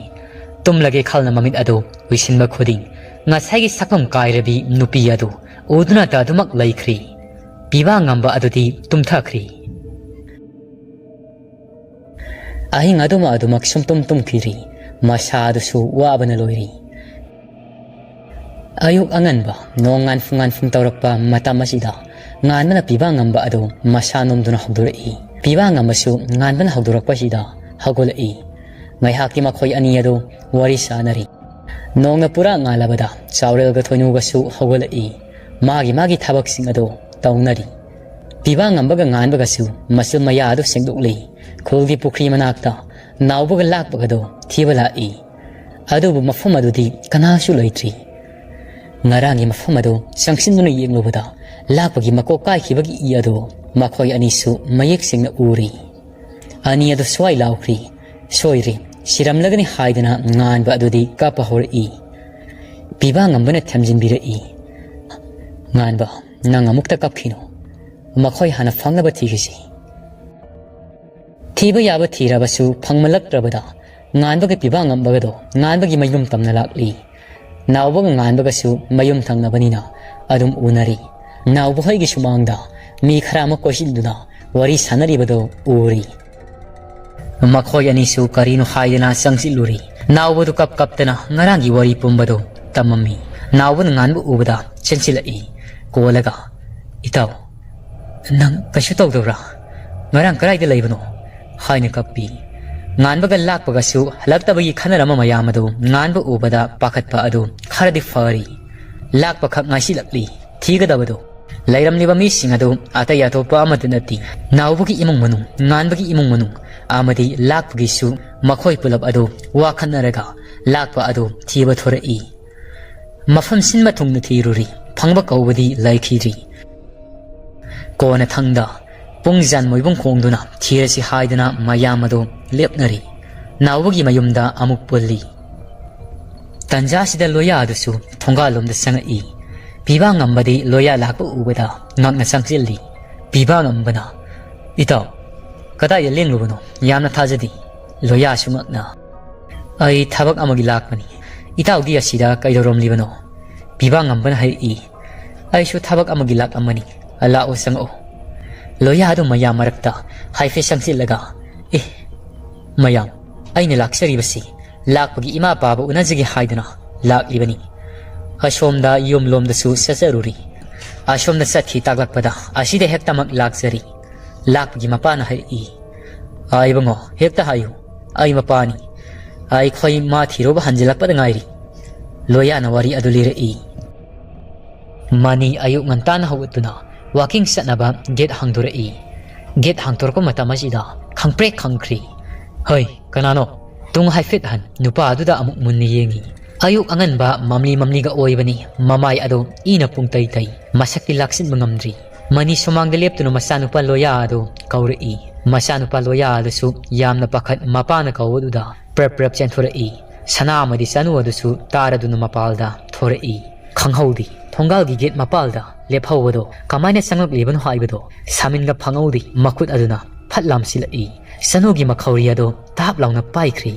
ꯇꯨꯝꯂꯒꯦ ꯈꯜꯅ ꯃꯃꯤꯠ ꯑꯗꯨ ꯎꯏꯁꯤꯟꯕ ꯈꯨꯗꯤꯡ ꯉꯁꯥꯏꯒꯤ ꯁꯛꯐꯝ ꯀꯥꯏꯔꯕꯤ ꯅꯨꯄꯤ ꯑꯗꯨ ꯎꯗꯨꯅꯇ ꯑꯗꯨꯃꯛ ꯂꯩꯈ꯭ꯔꯤ꯫ ꯄꯤꯕꯥ ꯉꯝꯕ ꯑꯗꯨꯗꯤ ꯇꯨꯝꯊꯈ꯭ꯔꯤ꯫ ꯑꯍꯤꯡ ꯑꯗꯨꯃ ꯑꯗꯨꯃꯛ ꯁꯨꯝ ꯇꯨꯝ ꯇꯨꯝꯈꯤꯔꯤ꯫ ꯃꯁꯥ ꯑꯗꯨꯁꯨ ꯋꯥꯕꯅ ꯂꯣꯏꯔꯤ꯫ ꯑꯌꯨꯛ ꯑꯉꯟꯕ ꯅꯣꯡ ꯉꯥꯟꯐꯨ ꯉꯥꯟꯐꯨꯝ ꯇꯧꯔꯛꯄ ꯃꯇꯝ ꯑꯁꯤꯗ ꯉꯥꯟꯕꯅ ꯄꯤꯕꯥ ꯉꯝꯕ ꯑꯗꯨ ꯃꯁꯥ ꯅꯣꯝꯗꯨꯅ ꯍꯧꯗꯣꯔꯛꯏ꯫ ꯄꯤꯕꯥ ꯉꯝꯕꯁꯨ ꯉꯥꯟꯕꯅ ꯍꯧꯗꯣꯔꯛꯄꯁꯤꯗ ꯍꯧꯒꯠꯂꯛꯏ꯫ ꯉꯥꯏꯍꯥꯛꯇꯤ ꯃꯈꯣꯏ ꯑꯅꯤ ꯑꯗꯨ ꯋꯥꯔꯤ ꯁꯥꯅꯔꯤ꯫ ꯅꯣꯡꯅ ꯄꯨꯔꯥ ꯉꯥꯜꯂꯕꯗ ꯆꯥꯎꯔꯦꯜꯒ ꯊꯣꯏꯅꯨꯒꯁꯨ ꯍꯧꯒꯠꯂꯛꯏ꯫ ꯃꯥꯒꯤ ꯃꯥꯒꯤ ꯊꯕꯛꯁꯤꯡ ꯑꯗꯨ ꯇꯧꯅꯔꯤ꯫ ꯄꯤꯕꯥ ꯉꯝꯕꯒ ꯉꯥꯟꯕꯒꯁꯨ ꯃꯆꯨꯝ ꯃꯌꯥ ꯑꯗꯨ ꯁꯦꯡꯗꯣꯛꯂꯤ꯫ ꯈꯨꯜꯒꯤ ꯄꯨꯈ꯭ꯔꯤ ꯃꯅꯥꯛꯇ ꯅꯥꯎꯕꯒ ꯂꯥꯛꯄꯒꯗꯣ ꯊꯤꯕ ꯂꯥꯛꯏ꯫ ꯑꯗꯨꯕꯨ ꯃꯐꯝ ꯑꯗꯨꯗꯤ ꯀꯅꯥꯁꯨ ꯂꯩꯇ꯭ꯔꯤ꯫ ꯉꯔꯥꯡꯒꯤ ꯃꯐꯝ ꯑꯗꯨ ꯆꯪꯁꯤꯟꯗꯨꯅ ꯌꯦꯡꯂꯨꯕꯗ ꯂꯥꯛꯄꯒꯤ ꯃꯀꯣꯛ ꯀꯥꯏꯈꯤꯕꯒꯤ ꯏ ꯑꯗꯨ ꯃꯈꯣꯏ ꯑꯅꯤꯁꯨ ꯃꯌꯦꯛ ꯁꯦꯡꯅ ꯎꯔꯤ꯫ ꯑꯅꯤ ꯑꯗꯨ ꯁ꯭ꯋꯥꯏ ꯂꯥꯎꯈ꯭ꯔꯤ꯫ ꯁꯣꯏꯔꯦ, ꯁꯤꯔꯝꯂꯒꯅꯤ ꯍꯥꯏꯗꯅ ꯉꯥꯟꯕ ꯑꯗꯨꯗꯤ ꯀꯞꯄ ꯍꯧꯔꯛꯏ꯫ ꯄꯤꯕꯥ ꯉꯝꯕꯅ ꯊꯦꯝꯖꯤꯟꯕꯤꯔꯛꯏ꯫ "ꯉꯥꯟꯕ, ꯅꯪ ꯑꯃꯨꯛꯇ ꯀꯞꯈꯤꯅꯨ꯫ ꯃꯈꯣꯏ ꯍꯥꯟꯅ ꯐꯪꯅꯕ ꯊꯤꯈꯤꯁꯤ꯫" ꯊꯤꯕ ꯌꯥꯕ ꯊꯤꯔꯕꯁꯨ ꯐꯪꯃꯜꯂꯛꯇ꯭ꯔꯕꯗ ꯉꯥꯟꯕꯒ ꯄꯤꯕꯥ ꯉꯝꯕꯒꯗꯣ ꯉꯥꯟꯕꯒꯤ ꯃꯌꯨꯝ ꯇꯝꯅ ꯂꯥꯛꯂꯤ꯫ ꯅꯥꯎꯕꯒ ꯉꯥꯟꯕꯒꯁꯨ ꯃꯌꯨꯝ ꯊꯪꯅꯕꯅꯤꯅ ꯑꯗꯨꯝ ꯎꯅꯔꯤ꯫ ꯅꯥꯎꯕ ꯍꯣꯏꯒꯤ ꯁꯨꯃꯥꯡꯗ ꯃꯤ ꯈꯔ ꯑꯃ ꯀꯣꯏꯁꯤꯟꯗꯨꯅ ꯋꯥꯔꯤ ꯁꯥꯟꯅꯔꯤꯕꯗꯨ ꯎꯔꯤ꯫ ꯃꯈꯣꯏ ꯑꯅꯤꯁꯨ ꯀꯔꯤꯅꯣ ꯍꯥꯏꯗꯅ ꯆꯪꯁꯤꯜꯂꯨꯔꯤ꯫ ꯅꯥꯎꯕꯗꯨ ꯀꯞ ꯀꯞꯇꯅ ꯉꯔꯥꯡꯒꯤ ꯋꯥꯔꯤ ꯄꯨꯝꯕꯗꯨ ꯇꯝꯃꯝꯃꯤ꯫ ꯅꯥꯎꯕꯅ ꯉꯥꯟꯕ ꯎꯕꯗ ꯆꯦꯟꯁꯤꯜꯂꯛꯏ꯫ ꯀꯣꯜꯂꯒ, "ꯏꯇꯥꯎ, ꯅꯪ ꯀꯩꯁꯨ ꯇꯧꯗꯕ꯭ꯔꯥ? ꯉꯔꯥꯡ ꯀꯗꯥꯏꯗ ꯂꯩꯕꯅꯣ?" ꯍꯥꯏꯅ ꯀꯞꯄꯤ꯫ ꯉꯥꯟꯕꯒ ꯂꯥꯛꯄꯒꯁꯨ ꯍꯜꯂꯛꯇꯕꯒꯤ ꯈꯟꯅꯔꯝꯕ ꯃꯌꯥꯝ ꯑꯗꯨ ꯉꯥꯟꯕ ꯎꯕꯗ ꯄꯥꯈꯠꯄ ꯑꯗꯨ ꯈꯔꯗꯤ ꯐꯔꯤ꯫ ꯂꯥꯛꯄꯈꯛ ꯉꯥꯏꯁꯤꯜꯂꯛꯂꯤ꯫ ꯊꯤꯒꯗꯕꯗꯨ ꯂꯩꯔꯝꯂꯤꯕ ꯃꯤꯁꯤꯡ ꯑꯗꯨ ꯑꯇꯩ ꯑꯇꯣꯞꯄ ꯑꯃꯠꯇ ꯅꯠꯇꯦ꯫ ꯅꯥꯎꯕꯒꯤ ꯏꯃꯨꯡ ꯃꯅꯨꯡ, ꯉꯥꯟꯕꯒꯤ ꯏꯃꯨꯡ ꯃꯅꯨꯡ ꯑꯃꯗꯤ ꯂꯥꯛꯄꯒꯤꯁꯨ ꯃꯈꯣꯏ ꯄꯨꯂꯞ ꯑꯗꯨ ꯋꯥꯈꯠꯅꯔꯒ ꯂꯥꯛꯄ ꯑꯗꯨ ꯊꯤꯕ ꯊꯣꯔꯛꯏ꯫ ꯃꯐꯝ ꯁꯤꯟꯕ ꯊꯨꯡꯅ ꯊꯤꯔꯨꯔꯤ꯫ ꯐꯪꯕ ꯀꯧꯕꯗꯤ ꯂꯩꯈꯤꯗ꯭ꯔꯤ꯫ ꯀꯣꯟꯅꯊꯪꯗ ꯄꯨꯡ ꯖꯥꯟ ꯃꯣꯏꯕꯨꯡ ꯈꯣꯡꯗꯨꯅ ꯊꯤꯔꯁꯤ ꯍꯥꯏꯗꯨꯅ ꯃꯌꯥꯝ ꯑꯗꯨ ꯂꯦꯞꯅꯔꯤ꯫ ꯅꯥꯎꯕꯒꯤ ꯃꯌꯨꯝꯗ ꯑꯃꯨꯛ ꯄꯨꯜꯂꯤ꯫ ꯇꯟꯖꯥꯁꯤꯗ ꯂꯣꯌꯥ ꯑꯗꯨꯁꯨ ꯊꯣꯡꯒꯥꯜꯂꯣꯝꯗ ꯆꯪꯉꯛꯏ꯫ ꯄꯤꯕꯥ ꯉꯝꯕꯗꯤ ꯂꯣꯌꯥ ꯂꯥꯛꯄ ꯎꯕꯗ ꯉꯛꯅ ꯆꯪꯁꯤꯜꯂꯤ꯫ ꯄꯤꯕꯥ ꯉꯝꯕꯅ, "ꯏꯇꯥꯎ, ꯀꯗꯥꯏꯗ ꯂꯦꯡꯂꯨꯕꯅꯣ? ꯌꯥꯝꯅ ꯊꯥꯖꯗꯦ꯫" ꯂꯣꯌꯥꯁꯨ ꯉꯛꯅ, "ꯑꯩ ꯊꯕꯛ ꯑꯃꯒꯤ ꯂꯥꯛꯄꯅꯤ꯫ ꯏꯇꯥꯎꯗꯤ ꯑꯁꯤꯗ ꯀꯩꯗꯧꯔꯝꯂꯤꯕꯅꯣ?" ꯄꯤꯕꯥ ꯉꯝꯕꯅ ꯍꯥꯏꯔꯛꯏ꯫ "ꯑꯩꯁꯨ ꯊꯕꯛ ꯑꯃꯒꯤ ꯂꯥꯛꯂꯝꯕꯅꯤ꯫ ꯂꯥꯛꯑꯣ, ꯆꯪꯉꯛꯑꯣ꯫" ꯂꯣꯌꯥ ꯑꯗꯨ ꯃꯌꯥꯝ ꯃꯔꯛꯇ ꯍꯥꯏꯐꯦꯠ ꯆꯪꯁꯤꯜꯂꯒ, "ꯑꯦ, ꯃꯌꯥꯝ, ꯑꯩꯅ ꯂꯥꯛꯆꯔꯤꯕꯁꯤ ꯂꯥꯛꯄꯒꯤ ꯏꯃꯥ ꯄꯥꯕ ꯎꯅꯖꯒꯦ ꯍꯥꯏꯗꯨꯅ ꯂꯥꯛꯂꯤꯕꯅꯤ꯫ ꯑꯁꯣꯝꯗ ꯌꯨꯝꯂꯣꯝꯗꯁꯨ ꯆꯠꯆꯔꯨꯔꯤ꯫ ꯑꯁꯣꯝꯗ ꯆꯠꯈꯤ ꯇꯥꯛꯂꯛꯄꯗ ꯑꯁꯤꯗ ꯍꯦꯛꯇꯃꯛ ꯂꯥꯛꯆꯔꯤ꯫" ꯂꯥꯛꯄꯒꯤ ꯃꯄꯥꯅ ꯍꯥꯏꯔꯛꯏ꯫ "ꯑꯥ, ꯏꯕꯨꯡꯉꯣ, ꯍꯦꯛꯇ ꯍꯥꯏꯌꯨ꯫ ꯑꯩ ꯃꯄꯥꯅꯤ꯫ ꯑꯩꯈꯣꯏ ꯃꯥ ꯊꯤꯔꯨꯕ ꯍꯟꯖꯤꯜꯂꯛꯄꯗ ꯉꯥꯏꯔꯤ꯫ ꯂꯣꯌꯥꯅ ꯋꯥꯔꯤ ꯑꯗꯨ ꯂꯤꯔꯛꯏ꯫ ꯃꯅꯤ ꯑꯌꯨꯛ ꯉꯟꯇꯥꯅ ꯍꯧꯒꯠꯇꯨꯅ ꯋꯥꯀꯤꯡ ꯆꯠꯅꯕ ꯒꯦꯠ ꯍꯥꯡꯗꯣꯔꯛꯏ꯫ ꯒꯦꯠ ꯍꯥꯡꯗꯣꯔꯛꯄ ꯃꯇꯝ ꯑꯁꯤꯗ ꯈꯪꯄ꯭ꯔꯦꯛ ꯈꯪꯈ꯭ꯔꯤ꯫ "ꯍꯩ, ꯀꯅꯥꯅꯣ?" ꯇꯨꯡ ꯍꯥꯏꯐꯦꯠ ꯍꯟ ꯅꯨꯄꯥ ꯑꯗꯨꯗ ꯑꯃꯨꯛ ꯃꯨꯟꯅ ꯌꯦꯡꯉꯤ꯫ ꯑꯌꯨꯛ ꯑꯉꯟꯕ ꯃꯝꯂꯤ ꯃꯝꯂꯤꯒ ꯑꯣꯏꯕꯅꯤ꯫ ꯃꯃꯥꯏ ꯑꯗꯣ ꯏꯅ ꯄꯨꯡꯇꯩ ꯇꯩ꯫ ꯃꯁꯛꯇꯤ ꯂꯥꯛꯁꯤꯟꯕ ꯉꯝꯗ꯭ꯔꯤ꯫ ꯃꯅꯤ ꯁꯨꯃꯥꯡꯗ ꯂꯦꯞꯇꯨꯅ ꯃꯆꯥꯅꯨꯄꯥ ꯂꯣꯌꯥ ꯑꯗꯨ ꯀꯧꯔꯛꯏ꯫ ꯃꯆꯥꯅꯨꯄꯥ ꯂꯣꯌꯥ ꯑꯗꯨꯁꯨ ꯌꯥꯝꯅ ꯄꯥꯈꯠ ꯃꯄꯥꯅ ꯀꯧꯕꯗꯨꯗ ꯄ꯭ꯔꯞ ꯄ꯭ꯔꯞ ꯆꯦꯟꯊꯣꯔꯛꯏ꯫ ꯁꯅꯥ ꯑꯃꯗꯤ ꯆꯅꯨ ꯑꯗꯨꯁꯨ ꯇꯥꯔꯗꯨꯅ ꯃꯄꯥꯜꯗ ꯊꯣꯔꯛꯏ꯫ ꯈꯪꯍꯧꯗꯦ꯫ ꯊꯣꯡꯒꯥꯜꯒꯤ ꯒꯦꯠ ꯃꯄꯥꯜꯗ ꯂꯦꯞꯍꯧꯕꯗꯣ ꯀꯃꯥꯏꯅ ꯆꯪꯂꯛꯂꯤꯕꯅꯣ ꯍꯥꯏꯕꯗꯣ ꯁꯥꯃꯤꯟꯒ ꯐꯪꯍꯧꯗꯦ꯫ ꯃꯈꯨꯠ ꯑꯗꯨꯅ ꯐꯠ ꯂꯥꯝꯁꯤꯜꯂꯛꯏ꯫ ꯆꯅꯨꯒꯤ ꯃꯈꯧꯔꯤ ꯑꯗꯣ ꯇꯥꯞ ꯂꯥꯎꯅ ꯄꯥꯏꯈ꯭ꯔꯤ꯫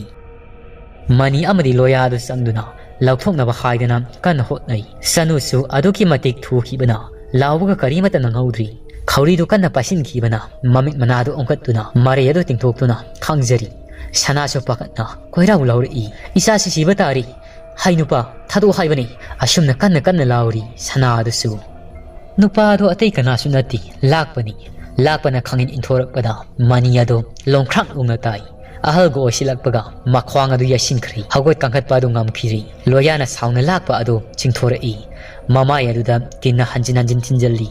ꯃꯅꯤ ꯑꯃꯗꯤ ꯂꯣꯌꯥ ꯑꯗꯨ ꯆꯪꯗꯨꯅ ꯂꯧꯊꯣꯛꯅꯕ ꯍꯥꯏꯗꯅ ꯀꯟꯅ ꯍꯣꯠꯅꯩ꯫ ꯆꯅꯨꯁꯨ ꯑꯗꯨꯛꯀꯤ ꯃꯇꯤꯛ ꯊꯨꯈꯤꯕꯅ ꯂꯥꯎꯕꯒ ꯀꯔꯤꯃꯠꯇ ꯅꯪꯍꯧꯗ꯭ꯔꯤ꯫ ꯈꯧꯔꯤꯗꯨ ꯀꯟꯅ ꯄꯥꯏꯁꯤꯟꯈꯤꯕꯅ ꯃꯃꯤꯠ ꯃꯅꯥꯗꯨ ꯑꯣꯟꯈꯠꯇꯨꯅ ꯃꯔꯩ ꯑꯗꯨ ꯇꯤꯡꯊꯣꯛꯇꯨꯅ ꯈꯥꯡꯖꯔꯤ꯫ ꯁꯅꯥꯁꯨ ꯄꯥꯈꯠꯅ ꯀꯣꯏꯔꯥꯎ ꯂꯥꯎꯔꯛꯏ, "ꯏꯆꯥꯁꯤ ꯁꯤꯕ ꯇꯥꯔꯤ! ꯍꯩ ꯅꯨꯄꯥ, ꯊꯥꯗꯣꯛꯑꯣ ꯍꯥꯏꯕꯅꯤ!" ꯑꯁꯨꯝꯅ ꯀꯟꯅ ꯀꯟꯅ ꯂꯥꯎꯔꯤ ꯁꯅꯥ ꯑꯗꯨꯁꯨ꯫ ꯅꯨꯄꯥ ꯑꯗꯣ ꯑꯇꯩ ꯀꯅꯥꯁꯨ ꯅꯠꯇꯦ, ꯂꯥꯛꯄꯅꯤ꯫ ꯂꯥꯛꯄꯅ ꯈꯥꯡꯉꯤꯟ ꯏꯟꯊꯣꯔꯛꯄꯗ ꯃꯅꯤ ꯑꯗꯣ ꯂꯣꯡꯈ꯭ꯔꯥꯛ ꯂꯣꯡꯅ ꯇꯥꯏ꯫ ꯑꯍꯜꯒ ꯑꯣꯏꯁꯤꯜꯂꯛꯄꯒ ꯃꯈ꯭ꯋꯥꯡ ꯑꯗꯨ ꯌꯩꯁꯤꯟꯈ꯭ꯔꯤ꯫ ꯍꯧꯒꯠ ꯀꯥꯡꯈꯠꯄ ꯑꯗꯨ ꯉꯝꯈꯤꯗ꯭ꯔꯤ꯫ ꯂꯣꯌꯥꯅ ꯁꯥꯎꯅ ꯂꯥꯛꯄ ꯑꯗꯨ ꯆꯤꯡꯊꯣꯔꯛꯏ꯫ ꯃꯃꯥꯏ ꯑꯗꯨꯗ ꯇꯤꯟꯅ ꯍꯟꯖꯤꯟ ꯍꯟꯖꯤꯟ ꯊꯤꯟꯖꯤꯜꯂꯤ꯫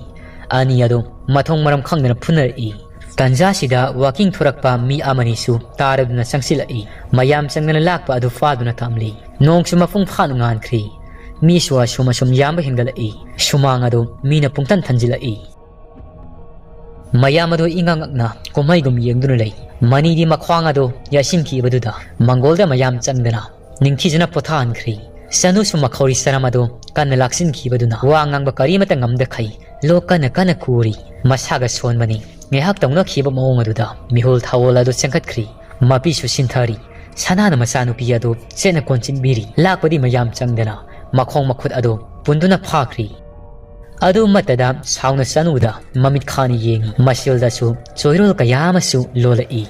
ꯑꯅꯤ ꯑꯗꯨ ꯃꯊꯣꯡ ꯃꯔꯝ ꯈꯪꯗꯅ ꯐꯨꯅꯔꯛꯏ꯫ ꯇꯟꯖꯥꯁꯤꯗ ꯋꯥꯀꯤꯡ ꯊꯣꯔꯛꯄ ꯃꯤ ꯑꯃꯅꯤꯁꯨ ꯇꯥꯔꯗꯨꯅ ꯆꯪꯁꯤꯜꯂꯛꯏ꯫ ꯃꯌꯥꯝ ꯆꯪꯗꯅ ꯂꯥꯛꯄ ꯑꯗꯨ ꯐꯥꯗꯨꯅ ꯊꯝꯂꯤ꯫ ꯅꯣꯡꯁꯨ ꯃꯄꯨꯡ ꯐꯥꯅ ꯉꯥꯟꯈ꯭ꯔꯤ꯫ ꯃꯤꯁꯨ ꯑꯁꯨꯝ ꯑꯁꯨꯝ ꯌꯥꯝꯕ ꯍꯦꯟꯒꯠꯂꯛꯏ꯫ ꯁꯨꯃꯥꯡ ꯑꯗꯨ ꯃꯤꯅ ꯄꯨꯡꯊꯟ ꯊꯟꯖꯤꯜꯂꯛꯏ꯫ ꯃꯌꯥꯝ ꯑꯗꯨ ꯏꯉꯛ ꯉꯛꯅ ꯀꯨꯝꯍꯩꯒꯨꯝ ꯌꯦꯡꯗꯨꯅ ꯂꯩ꯫ ꯃꯅꯤꯗꯤ ꯃꯈ꯭ꯋꯥꯡ ꯑꯗꯨ ꯌꯥꯁꯤꯟꯈꯤꯕꯗꯨꯗ ꯃꯪꯒꯣꯜꯗ ꯃꯌꯥꯝ ꯆꯪꯗꯅ ꯅꯤꯡꯊꯤꯖꯅ ꯄꯣꯊꯥꯍꯟꯈ꯭ꯔꯤ꯫ ꯆꯅꯨꯁꯨ ꯃꯈꯧꯔꯤ ꯆꯔꯝ ꯑꯗꯨ ꯀꯟꯅ ꯂꯥꯛꯁꯤꯟꯈꯤꯕꯗꯨꯅ ꯋꯥ ꯉꯥꯡꯕ ꯀꯔꯤꯃꯠꯇ ꯉꯝꯗꯈꯩ ꯂꯣꯛ ꯀꯟꯅ ꯀꯟꯅ ꯈꯨꯔꯤ꯫ ꯃꯁꯥꯒ ꯁꯣꯟꯕꯅꯤ꯫ ꯉꯥꯏꯍꯥꯛ ꯇꯧꯅꯈꯤꯕ ꯃꯑꯣꯡ ꯑꯗꯨꯗ ꯃꯤꯍꯨꯜ ꯊꯥꯋꯜ ꯑꯗꯨ ꯆꯦꯟꯈꯠꯈ꯭ꯔꯤ꯫ ꯃꯄꯤꯁꯨ ꯁꯤꯟꯊꯔꯤ꯫ ꯁꯅꯥꯅ ꯃꯆꯥꯅꯨꯄꯤ ꯑꯗꯨ ꯆꯦꯠꯅ ꯀꯣꯟꯁꯤꯟꯕꯤꯔꯤ꯫ ꯂꯥꯛꯄꯗꯤ ꯃꯌꯥꯝ ꯆꯪꯗꯅ ꯃꯈꯣꯡ ꯃꯈꯨꯠ ꯑꯗꯨ ꯄꯨꯟꯗꯨꯅ ꯐꯥꯈ꯭ꯔꯤ꯫ ꯑꯗꯨꯃꯠꯇꯗ ꯁꯥꯎꯅ ꯆꯅꯨꯗ ꯃꯃꯤꯠ ꯈꯥꯅ ꯌꯦꯡꯉꯤ꯫ ꯃꯁꯤꯜꯗꯁꯨ ꯆꯣꯏꯔꯣꯜ ꯀꯌꯥ ꯑꯃꯁꯨ ꯂꯣꯜꯂꯛꯏ꯫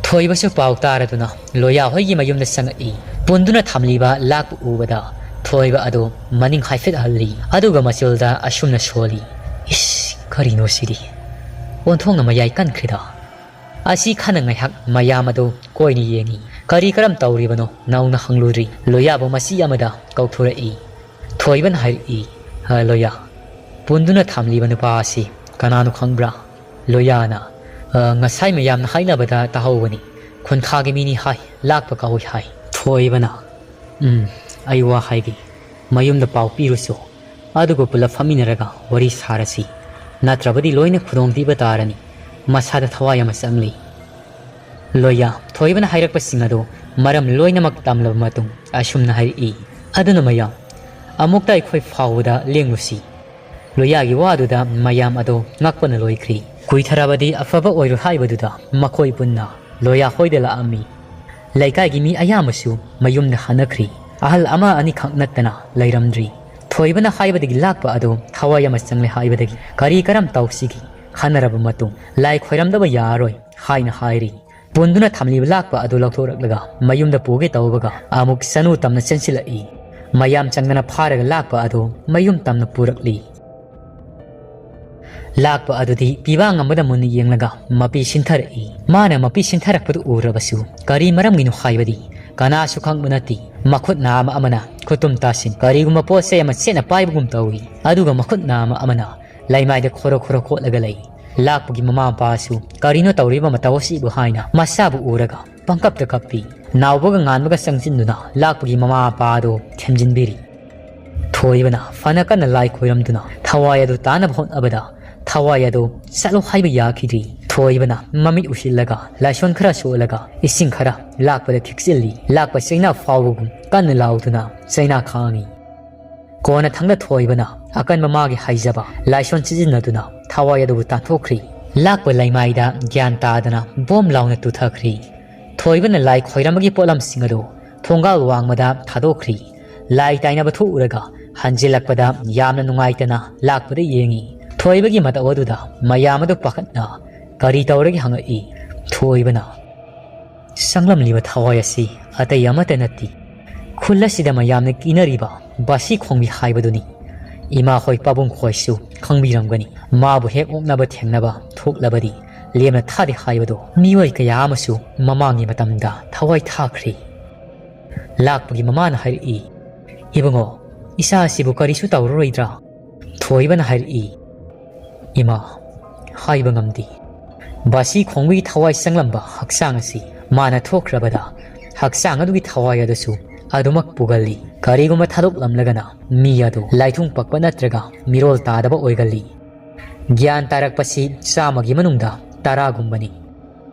ꯊꯣꯏꯕꯁꯨ ꯄꯥꯎ ꯇꯥꯔꯗꯨꯅ ꯂꯣꯌꯥ ꯍꯣꯏꯒꯤ ꯃꯌꯨꯝꯗ ꯆꯪꯉꯛꯏ꯫ ꯄꯨꯟꯗꯨꯅ ꯊꯝꯂꯤꯕ ꯂꯥꯛꯄ ꯎꯕꯗ ꯊꯣꯏꯕ ꯑꯗꯨ ꯃꯅꯤꯡ ꯍꯥꯏꯐꯦꯠ ꯍꯜꯂꯤ꯫ ꯑꯗꯨꯒ ꯃꯁꯤꯜꯗ ꯑꯁꯨꯝꯅ ꯁꯣꯜꯂꯤ, "ꯏꯁ, ꯀꯔꯤꯅꯣ ꯁꯤꯗꯤ? ꯑꯣꯟꯊꯣꯛꯅ ꯃꯌꯥꯏ ꯀꯟꯈ꯭ꯔꯦꯗ!" ꯑꯁꯤ ꯈꯟꯅ ꯉꯥꯏꯍꯥꯛ ꯃꯌꯥꯝ ꯑꯗꯨ ꯀꯣꯏꯅ ꯌꯦꯡꯉꯤ꯫ "ꯀꯔꯤ ꯀꯔꯝ ꯇꯧꯔꯤꯕꯅꯣ?" ꯅꯧꯅ ꯍꯪꯂꯨꯔꯤ꯫ ꯂꯣꯌꯥꯕꯨ ꯃꯆꯤ ꯑꯃꯗ ꯀꯧꯊꯣꯔꯛꯏ꯫ ꯊꯣꯏꯕꯅ ꯍꯥꯏꯔꯛꯏ, "ꯑ, ꯂꯣꯌꯥ, ꯄꯨꯟꯗꯨꯅ ꯊꯝꯂꯤꯕ ꯅꯨꯄꯥ ꯑꯁꯤ ꯀꯅꯥꯅꯣ ꯈꯪꯕ꯭ꯔꯥ?" ꯂꯣꯌꯥꯅ, "ꯑ, ꯉꯁꯥꯏ ꯃꯌꯥꯝꯅ ꯍꯥꯏꯅꯕꯗ ꯇꯥꯍꯧꯕꯅꯤ꯫ ꯈꯨꯟꯈꯥꯒꯤ ꯃꯤꯅꯤ ꯍꯥꯏ, ꯂꯥꯛꯄ ꯀꯥꯎꯏ ꯍꯥꯏ꯫" ꯊꯣꯏꯕꯅ, "ꯎꯝ, ꯑꯩ ꯋꯥ ꯍꯥꯏꯒꯦ꯫ ꯃꯌꯨꯝꯗ ꯄꯥꯎ ꯄꯤꯔꯨꯁꯨ꯫ ꯑꯗꯨꯒ ꯄꯨꯂꯞ ꯐꯝꯃꯤꯟꯅꯔꯒ ꯋꯥꯔꯤ ꯁꯥꯔꯁꯤ꯫ ꯅꯠꯇ꯭ꯔꯕꯗꯤ ꯂꯣꯏꯅ ꯈꯨꯗꯣꯡꯊꯤꯕ ꯇꯥꯔꯅꯤ꯫" ꯃꯁꯥꯗ ꯊꯋꯥꯏ ꯑꯃ ꯆꯪꯂꯤ꯫ ꯂꯣꯌꯥ, ꯊꯣꯏꯕꯅ ꯍꯥꯏꯔꯛꯄꯁꯤꯡ ꯑꯗꯨ ꯃꯔꯝ ꯂꯣꯏꯅꯃꯛ ꯇꯝꯂꯕ ꯃꯇꯨꯡ ꯑꯁꯨꯝꯅ ꯍꯥꯏꯔꯛꯏ, "ꯑꯗꯨꯅ ꯃꯌꯥꯝ, ꯑꯃꯨꯛꯇ ꯑꯩꯈꯣꯏ ꯐꯥꯎꯕꯗ ꯂꯦꯡꯂꯨꯁꯤ꯫" ꯂꯣꯌꯥꯒꯤ ꯋꯥꯗꯨꯗ ꯃꯌꯥꯝ ꯑꯗꯣ ꯉꯛꯄꯅ ꯂꯣꯏꯈ꯭ꯔꯤ꯫ ꯀꯨꯏꯊꯔꯕꯗꯤ ꯑꯐꯕ ꯑꯣꯏꯔꯣꯏ ꯍꯥꯏꯕꯗꯨꯗ ꯃꯈꯣꯏ ꯄꯨꯟꯅ ꯂꯣꯌꯥ ꯍꯣꯏꯗ ꯂꯥꯛꯑꯝꯃꯤ꯫ ꯂꯩꯀꯥꯏꯒꯤ ꯃꯤ ꯑꯌꯥꯝꯕꯁꯨ ꯃꯌꯨꯝꯗ ꯍꯟꯅꯈ꯭ꯔꯤ꯫ ꯑꯍꯜ ꯑꯃ ꯑꯅꯤꯈꯛ ꯅꯠꯇꯅ ꯂꯩꯔꯝꯗ꯭ꯔꯤ꯫ ꯊꯣꯏꯕꯅ ꯍꯥꯏꯕꯗꯒꯤ ꯂꯥꯛꯄ ꯑꯗꯨ ꯊꯋꯥꯏ ꯑꯃ ꯆꯪꯂꯦ ꯍꯥꯏꯕꯗꯒꯤ ꯀꯔꯤ ꯀꯔꯝ ꯇꯧꯁꯤꯒꯦ ꯈꯟꯅꯔꯕ ꯃꯇꯨꯡ ꯂꯥꯏ ꯈꯣꯏꯔꯝꯗꯕ ꯌꯥꯔꯔꯣꯏ ꯍꯥꯏꯅ ꯍꯥꯏꯔꯤ꯫ ꯄꯨꯟꯗꯨꯅ ꯊꯝꯂꯤꯕ ꯂꯥꯛꯄ ꯑꯗꯨ ꯂꯧꯊꯣꯔꯛꯂꯒ ꯃꯌꯨꯝꯗ ꯄꯨꯒꯦ ꯇꯧꯕꯒ ꯑꯃꯨꯛ ꯆꯅꯨ ꯇꯝꯅ ꯆꯦꯟꯁꯤꯜꯂꯛꯏ꯫ ꯃꯌꯥꯝ ꯆꯪꯗꯅ ꯐꯥꯔꯒ ꯂꯥꯛꯄ ꯑꯗꯨ ꯃꯌꯨꯝ ꯇꯝꯅ ꯄꯨꯔꯛꯂꯤ꯫ ꯂꯥꯛꯄ ꯑꯗꯨꯗꯤ ꯄꯤꯕꯥ ꯉꯝꯕꯗ ꯃꯨꯟꯅ ꯌꯦꯡꯂꯒ ꯃꯄꯤ ꯁꯤꯟꯊꯔꯛꯏ꯫ ꯃꯥꯅ ꯃꯄꯤ ꯁꯤꯟꯊꯔꯛꯄꯗꯨ ꯎꯔꯕꯁꯨ ꯀꯔꯤ ꯃꯔꯝꯒꯤꯅꯣ ꯍꯥꯏꯕꯗꯤ ꯀꯅꯥꯁꯨ ꯈꯪꯕ ꯅꯠꯇꯦ꯫ ꯃꯈꯨꯠ ꯅꯥꯝꯃ ꯑꯃꯅ ꯈꯨꯇꯨꯝ ꯇꯥꯁꯤꯟ ꯀꯔꯤꯒꯨꯝꯕ ꯄꯣꯠ ꯆꯩ ꯑꯃ ꯆꯦꯠꯅ ꯄꯥꯏꯕꯒꯨꯝ ꯇꯧꯏ꯫ ꯑꯗꯨꯒ ꯃꯈꯨꯠ ꯅꯥꯝꯃ ꯑꯃꯅ ꯂꯩꯃꯥꯏꯗ ꯈꯣꯔꯣ ꯈꯣꯔꯣ ꯈꯣꯠꯂꯒ ꯂꯩ꯫ ꯂꯥꯛꯄꯒꯤ ꯃꯃꯥ ꯃꯄꯥꯁꯨ ꯀꯔꯤꯅꯣ ꯇꯧꯔꯤꯕ ꯃꯇꯧ ꯑꯁꯤꯕꯨ ꯍꯥꯏꯅ ꯃꯆꯥꯕꯨ ꯎꯔꯒ ꯄꯪꯀꯞꯇ ꯀꯞꯄꯤ꯫ ꯅꯥꯎꯕꯒ ꯉꯥꯟꯕꯒ ꯆꯪꯁꯤꯟꯗꯨꯅ ꯂꯥꯛꯄꯒꯤ ꯃꯃꯥ ꯃꯄꯥ ꯑꯗꯨ ꯊꯦꯝꯖꯤꯟꯕꯤꯔꯤ꯫ ꯊꯣꯏꯕꯅ ꯐꯅ ꯀꯟꯅ ꯂꯥꯏ ꯈꯣꯏꯔꯝꯗꯨꯅ ꯊꯋꯥꯏ ꯑꯗꯨ ꯇꯥꯅꯕ ꯍꯣꯠꯅꯕꯗ ꯊꯋꯥꯏ ꯑꯗꯨ ꯆꯠꯂꯣ ꯍꯥꯏꯕ ꯌꯥꯈꯤꯗ꯭ꯔꯤ꯫ ꯊꯣꯏꯕꯅ ꯃꯃꯤꯠ ꯎꯁꯤꯜꯂꯒ ꯂꯥꯏꯁꯣꯟ ꯈꯔ ꯁꯣꯜꯂꯒ ꯏꯁꯤꯡ ꯈꯔ ꯂꯥꯛꯄꯗ ꯈꯤꯛꯆꯤꯜꯂꯤ꯫ ꯂꯥꯛꯄ ꯆꯩꯅꯥ ꯐꯥꯎꯕꯒꯨꯝ ꯀꯟꯅ ꯂꯥꯎꯗꯨꯅ ꯆꯩꯅꯥ ꯈꯥꯡꯉꯤ꯫ ꯀꯣꯟꯅꯊꯪꯗ ꯊꯣꯏꯕꯅ ꯑꯀꯟꯕ ꯃꯥꯒꯤ ꯍꯩꯖꯕ ꯂꯥꯏꯁꯣꯟ ꯁꯤꯖꯤꯟꯅꯗꯨꯅ ꯊꯋꯥꯏ ꯑꯗꯨꯕꯨ ꯇꯥꯟꯊꯣꯛꯈ꯭ꯔꯤ꯫ ꯂꯥꯛꯄ ꯂꯩꯃꯥꯏꯗ ꯒ꯭ꯌꯥꯟ ꯇꯥꯗꯅ ꯕꯣꯝ ꯂꯥꯎꯅ ꯇꯨꯊꯈ꯭ꯔꯤ꯫ ꯊꯣꯏꯕꯅ ꯂꯥꯏ ꯈꯣꯏꯔꯝꯕꯒꯤ ꯄꯣꯠꯂꯝꯁꯤꯡ ꯑꯗꯨ ꯊꯣꯡꯒꯥꯜ ꯋꯥꯡꯃꯗ ꯊꯥꯗꯣꯛꯈ꯭ꯔꯤ꯫ ꯂꯥꯏ ꯇꯥꯏꯅꯕ ꯊꯣꯛꯎꯔꯒ ꯍꯟꯖꯤꯜꯂꯛꯄꯗ ꯌꯥꯝꯅ ꯅꯨꯡꯉꯥꯏꯇꯅ ꯂꯥꯛꯄꯗ ꯌꯦꯡꯉꯤ꯫ ꯊꯣꯏꯕꯒꯤ ꯃꯇꯧ ꯑꯗꯨꯗ ꯃꯌꯥꯝ ꯑꯗꯨ ꯄꯥꯈꯠꯅ ꯀꯔꯤ ꯇꯧꯔꯒꯦ ꯍꯪꯉꯛꯏ꯫ ꯊꯣꯏꯕꯅ, ꯆꯪꯂꯝꯂꯤꯕ ꯊꯋꯥꯏ ꯑꯁꯤ ꯑꯇꯩ ꯑꯃꯠꯇ ꯅꯠꯇꯦ꯫ ꯈꯨꯜ ꯑꯁꯤꯗ ꯃꯌꯥꯝꯅ ꯀꯤꯅꯔꯤꯕ ꯕꯥꯁꯤ ꯈꯣꯡꯕꯤ ꯍꯥꯏꯕꯗꯨꯅꯤ꯫ ꯏꯃꯥ ꯍꯣꯏ ꯄꯥꯕꯨꯡ ꯈꯣꯏꯁꯨ ꯈꯪꯕꯤꯔꯝꯒꯅꯤ꯫ ꯃꯥꯕꯨ ꯍꯦꯛ ꯑꯣꯛꯅꯕ ꯊꯦꯡꯅꯕ ꯊꯣꯛꯂꯕꯗꯤ ꯂꯦꯝꯅ ꯊꯥꯗꯦ ꯍꯥꯏꯕꯗꯣ ꯃꯤꯑꯣꯏ ꯀꯌꯥ ꯑꯃꯁꯨ ꯃꯃꯥꯡꯒꯤ ꯃꯇꯝꯗ ꯊꯋꯥꯏ ꯊꯥꯈ꯭ꯔꯦ꯫ ꯂꯥꯛꯄꯒꯤ ꯃꯃꯥꯅ ꯍꯥꯏꯔꯛꯏ, "ꯏꯕꯨꯡꯉꯣ, ꯏꯆꯥ ꯑꯁꯤꯕꯨ ꯀꯔꯤꯁꯨ ꯇꯧꯔꯔꯣꯏꯗ꯭ꯔꯥ?" ꯊꯣꯏꯕꯅ ꯍꯥꯏꯔꯛꯏ, "ꯏꯃꯥ, ꯍꯥꯏꯕ ꯉꯝꯗꯦ꯫ ꯕꯥꯁꯤ ꯈꯣꯡꯕꯒꯤ ꯊꯋꯥꯏ ꯆꯪꯂꯝꯕ ꯍꯛꯆꯥꯡ ꯑꯁꯤ ꯃꯥꯅ ꯊꯣꯛꯈ꯭ꯔꯕꯗ ꯍꯛꯆꯥꯡ ꯑꯗꯨꯒꯤ ꯊꯋꯥꯏ ꯑꯗꯨꯁꯨ ꯑꯗꯨꯃꯛ ꯄꯨꯒꯜꯂꯤ꯫ ꯀꯔꯤꯒꯨꯝꯕ ꯊꯥꯗꯣꯛꯂꯝꯂꯒꯅ ꯃꯤ ꯑꯗꯨ ꯂꯥꯏꯊꯨꯡ ꯄꯛꯄ ꯅꯠꯇ꯭ꯔꯒ ꯃꯤꯔꯣꯜ ꯇꯥꯗꯕ ꯑꯣꯏꯒꯜꯂꯤ꯫ ꯒ꯭ꯌꯥꯟ ꯇꯥꯔꯛꯄꯁꯤ ꯆꯥꯝꯃꯒꯤ ꯃꯅꯨꯡꯗ ꯇꯔꯥꯒꯨꯝꯕꯅꯤ꯫"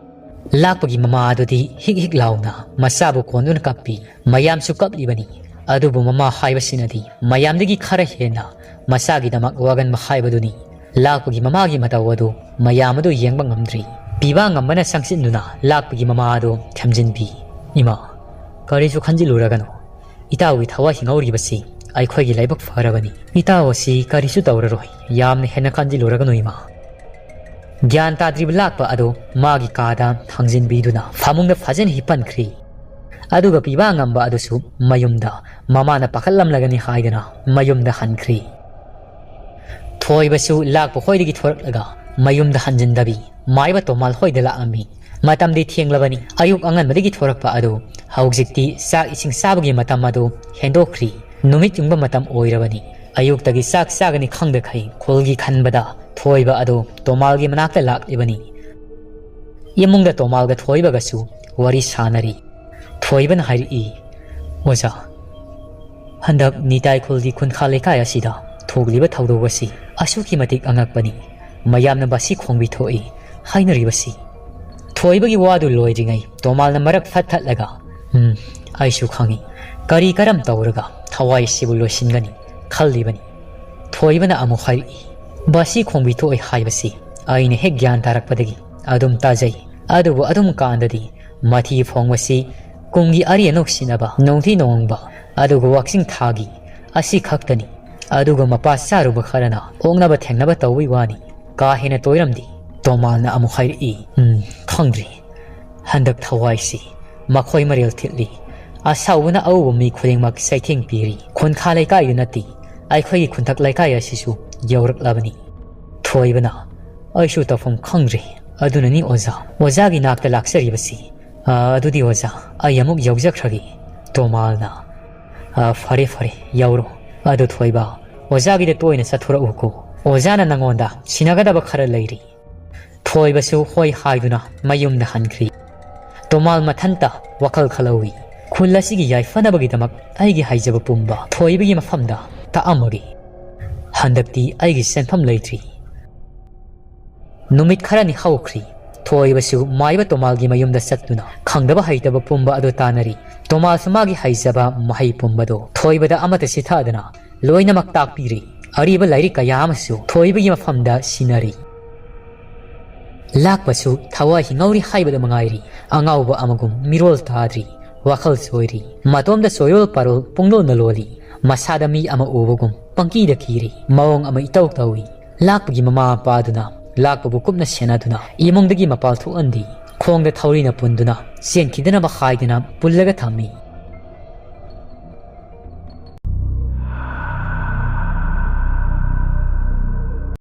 ꯂꯥꯛꯄꯒꯤ ꯃꯃꯥ ꯑꯗꯨꯗꯤ ꯍꯤꯛ ꯍꯤꯛ ꯂꯥꯎꯅ ꯃꯆꯥꯕꯨ ꯀꯣꯟꯗꯨꯅ ꯀꯞꯄꯤ꯫ ꯃꯌꯥꯝꯁꯨ ꯀꯞꯂꯤꯕꯅꯤ꯫ ꯑꯗꯨꯕꯨ ꯃꯃꯥ ꯍꯥꯏꯕꯁꯤꯅꯗꯤ ꯃꯌꯥꯝꯗꯒꯤ ꯈꯔ ꯍꯦꯟꯅ ꯃꯆꯥꯒꯤꯗꯃꯛ ꯋꯥꯒꯟꯕ ꯍꯥꯏꯕꯗꯨꯅꯤ꯫ ꯂꯥꯛꯄꯒꯤ ꯃꯃꯥꯒꯤ ꯃꯇꯧ ꯑꯗꯨ ꯃꯌꯥꯝ ꯑꯗꯨ ꯌꯦꯡꯕ ꯉꯝꯗ꯭ꯔꯤ꯫ ꯄꯤꯕꯥ ꯉꯝꯕꯅ ꯆꯪꯁꯤꯟꯗꯨꯅ ꯂꯥꯛꯄꯒꯤ ꯃꯃꯥ ꯑꯗꯨ ꯊꯦꯝꯖꯤꯟꯕꯤ꯫ "ꯏꯃꯥ, ꯀꯔꯤꯁꯨ ꯈꯟꯖꯤꯜꯂꯨꯔꯒꯅꯨ꯫ ꯏꯇꯥꯎꯒꯤ ꯊꯋꯥꯏ ꯍꯤꯡꯍꯧꯔꯤꯕꯁꯤ ꯑꯩꯈꯣꯏꯒꯤ ꯂꯥꯏꯕꯛ ꯐꯔꯕꯅꯤ꯫ ꯏꯇꯥꯎ ꯑꯁꯤ ꯀꯔꯤꯁꯨ ꯇꯧꯔꯔꯣꯏ꯫ ꯌꯥꯝꯅ ꯍꯦꯟꯅ ꯈꯟꯖꯤꯜꯂꯨꯔꯒꯅꯨ, ꯏꯃꯥ꯫" ꯒ꯭ꯌꯥꯟ ꯇꯥꯗ꯭ꯔꯤꯕ ꯂꯥꯛꯄ ꯑꯗꯨ ꯃꯥꯒꯤ ꯀꯥꯗ ꯊꯥꯡꯖꯤꯟꯕꯤꯗꯨꯅ ꯐꯃꯨꯡꯗ ꯐꯖꯅ ꯍꯤꯞꯍꯟꯈ꯭ꯔꯤ꯫ ꯑꯗꯨꯒ ꯄꯤꯕꯥ ꯉꯝꯕ ꯑꯗꯨꯁꯨ ꯃꯌꯨꯝꯗ ꯃꯃꯥꯅ ꯄꯥꯈꯠꯂꯝꯂꯒꯅꯤ ꯍꯥꯏꯗꯅ ꯃꯌꯨꯝꯗ ꯍꯟꯈ꯭ꯔꯤ꯫ ꯊꯣꯏꯕꯁꯨ ꯂꯥꯛꯄ ꯍꯣꯏꯗꯒꯤ ꯊꯣꯔꯛꯂꯒ ꯃꯌꯨꯝꯗ ꯍꯟꯖꯤꯟꯗꯕꯤ ꯃꯥꯏꯕ ꯇꯣꯃꯥꯜ ꯍꯣꯏꯗ ꯂꯥꯛꯂꯝꯃꯤ꯫ ꯃꯇꯝꯗꯤ ꯊꯦꯡꯂꯕꯅꯤ꯫ ꯑꯌꯨꯛ ꯑꯉꯟꯕꯗꯒꯤ ꯊꯣꯔꯛꯄ ꯑꯗꯨ ꯍꯧꯖꯤꯛꯇꯤ ꯆꯥꯛ ꯏꯁꯤꯡ ꯆꯥꯕꯒꯤ ꯃꯇꯝ ꯑꯗꯨ ꯍꯦꯟꯗꯣꯛꯈ꯭ꯔꯤ꯫ ꯅꯨꯃꯤꯠ ꯌꯨꯡꯕ ꯃꯇꯝ ꯑꯣꯏꯔꯕꯅꯤ꯫ ꯑꯌꯨꯛꯇꯒꯤ ꯆꯥꯛ ꯆꯥꯒꯅꯤ ꯈꯪꯗꯈꯩ ꯈꯨꯜꯒꯤ ꯈꯟꯕꯗ ꯊꯣꯏꯕ ꯑꯗꯨ ꯇꯣꯃꯥꯜꯒꯤ ꯃꯅꯥꯛꯇ ꯂꯥꯛꯂꯤꯕꯅꯤ꯫ ꯏꯃꯨꯡꯗ ꯇꯣꯃꯥꯜꯒ ꯊꯣꯏꯕꯒꯁꯨ ꯋꯥꯔꯤ ꯁꯥꯅꯔꯤ꯫ ꯊꯣꯏꯕꯅ ꯍꯥꯏꯔꯛꯏ, "ꯑꯣꯖꯥ, ꯍꯟꯗꯛ ꯅꯤꯇꯥꯏ ꯈꯨꯜꯒꯤ ꯈꯨꯟꯈꯥ ꯂꯩꯀꯥꯏ ꯑꯁꯤꯗ ꯊꯣꯛꯂꯤꯕ ꯊꯧꯗꯣꯛ ꯑꯁꯤ ꯑꯁꯨꯛꯀꯤ ꯃꯇꯤꯛ ꯑꯉꯛꯄꯅꯤ꯫ ꯃꯌꯥꯝꯅ ꯕꯥꯁꯤ ꯈꯣꯡꯕꯤ ꯊꯣꯛꯏ ꯍꯥꯏꯅꯔꯤꯕꯁꯤ꯫" ꯊꯣꯏꯕꯒꯤ ꯋꯥꯗꯨ ꯂꯣꯏꯗ꯭ꯔꯤꯉꯩ ꯇꯣꯃꯥꯜꯅ ꯃꯔꯛ ꯐꯠ ꯊꯠꯂꯒ, "ꯎꯝ, ꯑꯩꯁꯨ ꯈꯪꯏ꯫ ꯀꯔꯤ ꯀꯔꯝ ꯇꯧꯔꯒ ꯊꯋꯥꯏ ꯑꯁꯤꯕꯨ ꯂꯣꯏꯁꯤꯟꯒꯅꯤ ꯈꯜꯂꯤꯕꯅꯤ꯫" ꯊꯣꯏꯕꯅ ꯑꯃꯨꯛ ꯍꯥꯏꯔꯛꯏ, "ꯕꯥꯁꯤ ꯈꯣꯡꯕꯤ ꯊꯣꯛꯏ ꯍꯥꯏꯕꯁꯤ ꯑꯩꯅ ꯍꯦꯛ ꯒ꯭ꯌꯥꯟ ꯇꯥꯔꯛꯄꯗꯒꯤ ꯑꯗꯨꯝ ꯇꯥꯖꯩ꯫ ꯑꯗꯨꯕꯨ ꯑꯗꯨꯝ ꯀꯥꯟꯗꯗꯤ ꯃꯊꯤ ꯐꯣꯡꯕꯁꯤ ꯀꯨꯝꯒꯤ ꯑꯔꯤ ꯑꯅꯧ ꯁꯤꯟꯅꯕ, ꯅꯣꯡꯊꯤ ꯅꯣꯡꯃꯪꯕ, ꯑꯗꯨꯒ ꯋꯥꯛꯆꯤꯡ ꯊꯥꯒꯤ ꯑꯁꯤ ꯈꯛꯇꯅꯤ꯫ ꯑꯗꯨꯒ ꯃꯄꯥ ꯆꯥꯔꯨꯕ ꯈꯔꯅ ꯑꯣꯛꯅꯕ ꯊꯦꯡꯅꯕ ꯇꯧꯕꯩ ꯋꯥꯅꯤ꯫ ꯀꯥ ꯍꯦꯟꯅ ꯇꯣꯏꯔꯝꯗꯦ꯫" ꯇꯣꯃꯥꯜꯅ ꯑꯃꯨꯛ ꯍꯥꯏꯔꯛꯏ, "ꯎꯝ, ꯈꯪꯗ꯭ꯔꯤ꯫ ꯍꯟꯗꯛ ꯊꯋꯥꯏꯁꯤ ꯃꯈꯣꯏ ꯃꯔꯦꯜ ꯊꯤꯠꯂꯤ꯫ ꯑꯁꯥꯎꯕꯅ ꯑꯎꯕ ꯃꯤ ꯈꯨꯗꯤꯡꯃꯛ ꯆꯩꯊꯦꯡ ꯄꯤꯔꯤ꯫ ꯈꯨꯟꯈꯥ ꯂꯩꯀꯥꯏꯗꯨ ꯅꯠꯇꯦ, ꯑꯩꯈꯣꯏꯒꯤ ꯈꯨꯟꯊꯛ ꯂꯩꯀꯥꯏ ꯑꯁꯤꯁꯨ ꯌꯧꯔꯛꯂꯕꯅꯤ꯫" ꯊꯣꯏꯕꯅ, "ꯑꯩꯁꯨ ꯇꯧꯐꯝ ꯈꯪꯗ꯭ꯔꯦ꯫ "ꯑꯗꯨꯅꯅꯤ ꯑꯣꯖꯥ, ꯑꯣꯖꯥꯒꯤ ꯅꯥꯛꯇ ꯂꯥꯛꯆꯔꯤꯕꯁꯤ꯫ ꯑ, ꯑꯗꯨꯗꯤ ꯑꯣꯖꯥ, ꯑꯩ ꯑꯃꯨꯛ ꯌꯧꯖꯈ꯭ꯔꯒꯦ꯫" ꯇꯣꯃꯥꯜꯅ, "ꯑ, ꯐꯔꯦ, ꯐꯔꯦ, ꯌꯧꯔꯣ꯫ ꯑꯗꯨ ꯊꯣꯏꯕ, ꯑꯣꯖꯥꯒꯤꯗ ꯇꯣꯏꯅ ꯆꯠꯊꯣꯔꯛꯎꯀꯣ꯫ ꯑꯣꯖꯥꯅ ꯅꯪꯉꯣꯟꯗ ꯁꯤꯟꯅꯒꯗꯕ ꯈꯔ ꯂꯩꯔꯤ꯫" ꯊꯣꯏꯕꯁꯨ ꯍꯣꯏ ꯍꯥꯏꯗꯨꯅ ꯃꯌꯨꯝꯗ ꯍꯟꯈ꯭ꯔꯤ꯫ ꯇꯣꯃꯥꯜ ꯃꯊꯟꯇ ꯋꯥꯈꯜ ꯈꯜꯍꯧꯏ꯫ "ꯈꯨꯜ ꯑꯁꯤꯒꯤ ꯌꯥꯏꯐꯅꯕꯒꯤꯗꯃꯛ ꯑꯩꯒꯤ ꯍꯩꯖꯕ ꯄꯨꯝꯕ ꯊꯣꯏꯕꯒꯤ ꯃꯐꯝꯗ ꯇꯥꯛꯑꯝꯃꯒꯦ꯫ ꯍꯟꯗꯛꯇꯤ ꯑꯩꯒꯤ ꯁꯦꯟꯐꯝ ꯂꯩꯇ꯭ꯔꯤ꯫" ꯅꯨꯃꯤꯠ ꯈꯔꯅꯤ ꯍꯧꯈ꯭ꯔꯤ꯫ ꯊꯣꯏꯕꯁꯨ ꯃꯥꯏꯕ ꯇꯣꯃꯥꯜꯒꯤ ꯃꯌꯨꯝꯗ ꯆꯠꯇꯨꯅ ꯈꯪꯗꯕ ꯍꯩꯇꯕ ꯄꯨꯝꯕ ꯑꯗꯨ ꯇꯥꯟꯅꯔꯤ꯫ ꯇꯣꯃꯥꯜꯁꯨ ꯃꯥꯒꯤ ꯍꯩꯖꯕ ꯃꯍꯩ ꯄꯨꯝꯕꯗꯣ ꯊꯣꯏꯕꯗ ꯑꯃꯠꯇ ꯁꯤꯊꯗꯅ ꯂꯣꯏꯅꯃꯛ ꯇꯥꯛꯄꯤꯔꯤ꯫ ꯑꯔꯤꯕ ꯂꯥꯏꯔꯤꯛ ꯀꯌꯥ ꯑꯃꯁꯨ ꯊꯣꯏꯕꯒꯤ ꯃꯐꯝꯗ ꯁꯤꯟꯅꯔꯤ꯫ ꯂꯥꯛꯄꯁꯨ ꯊꯋꯥꯏ ꯍꯤꯡꯍꯧꯔꯤ ꯍꯥꯏꯕꯗ ꯃꯉꯥꯏꯔꯤ꯫ ꯑꯉꯥꯎꯕ ꯑꯃꯒꯨꯝ ꯃꯤꯔꯣꯜ ꯇꯥꯗ꯭ꯔꯤ, ꯋꯥꯈꯜ ꯆꯣꯏꯔꯤ꯫ ꯃꯇꯣꯝꯗ ꯆꯣꯏꯔꯣꯜ ꯄꯥꯔꯣꯜ ꯄꯨꯡꯂꯣꯟꯗ ꯂꯣꯜꯂꯤ꯫ ꯃꯁꯥꯗ ꯃꯤ ꯑꯃ ꯎꯕꯒꯨꯝ ꯄꯪꯀꯤꯗ ꯀꯤꯔꯤ꯫ ꯃꯑꯣꯡ ꯑꯃ ꯏꯇꯧ ꯇꯧꯏ꯫ ꯂꯥꯛꯄꯒꯤ ꯃꯃꯥ ꯃꯄꯥꯗꯨꯅ ꯂꯥꯛꯄꯕꯨ ꯀꯨꯞꯅ ꯁꯦꯟꯅꯗꯨꯅ ꯏꯃꯨꯡꯗꯒꯤ ꯃꯄꯥꯜ ꯊꯣꯛꯍꯟꯗꯦ꯫ ꯈꯣꯡꯗ ꯊꯧꯔꯤꯅ ꯄꯨꯟꯗꯨꯅ ꯆꯦꯟꯈꯤꯗꯅꯕ ꯍꯥꯏꯗꯨꯅ ꯄꯨꯜꯂꯒ ꯊꯝꯃꯤ꯫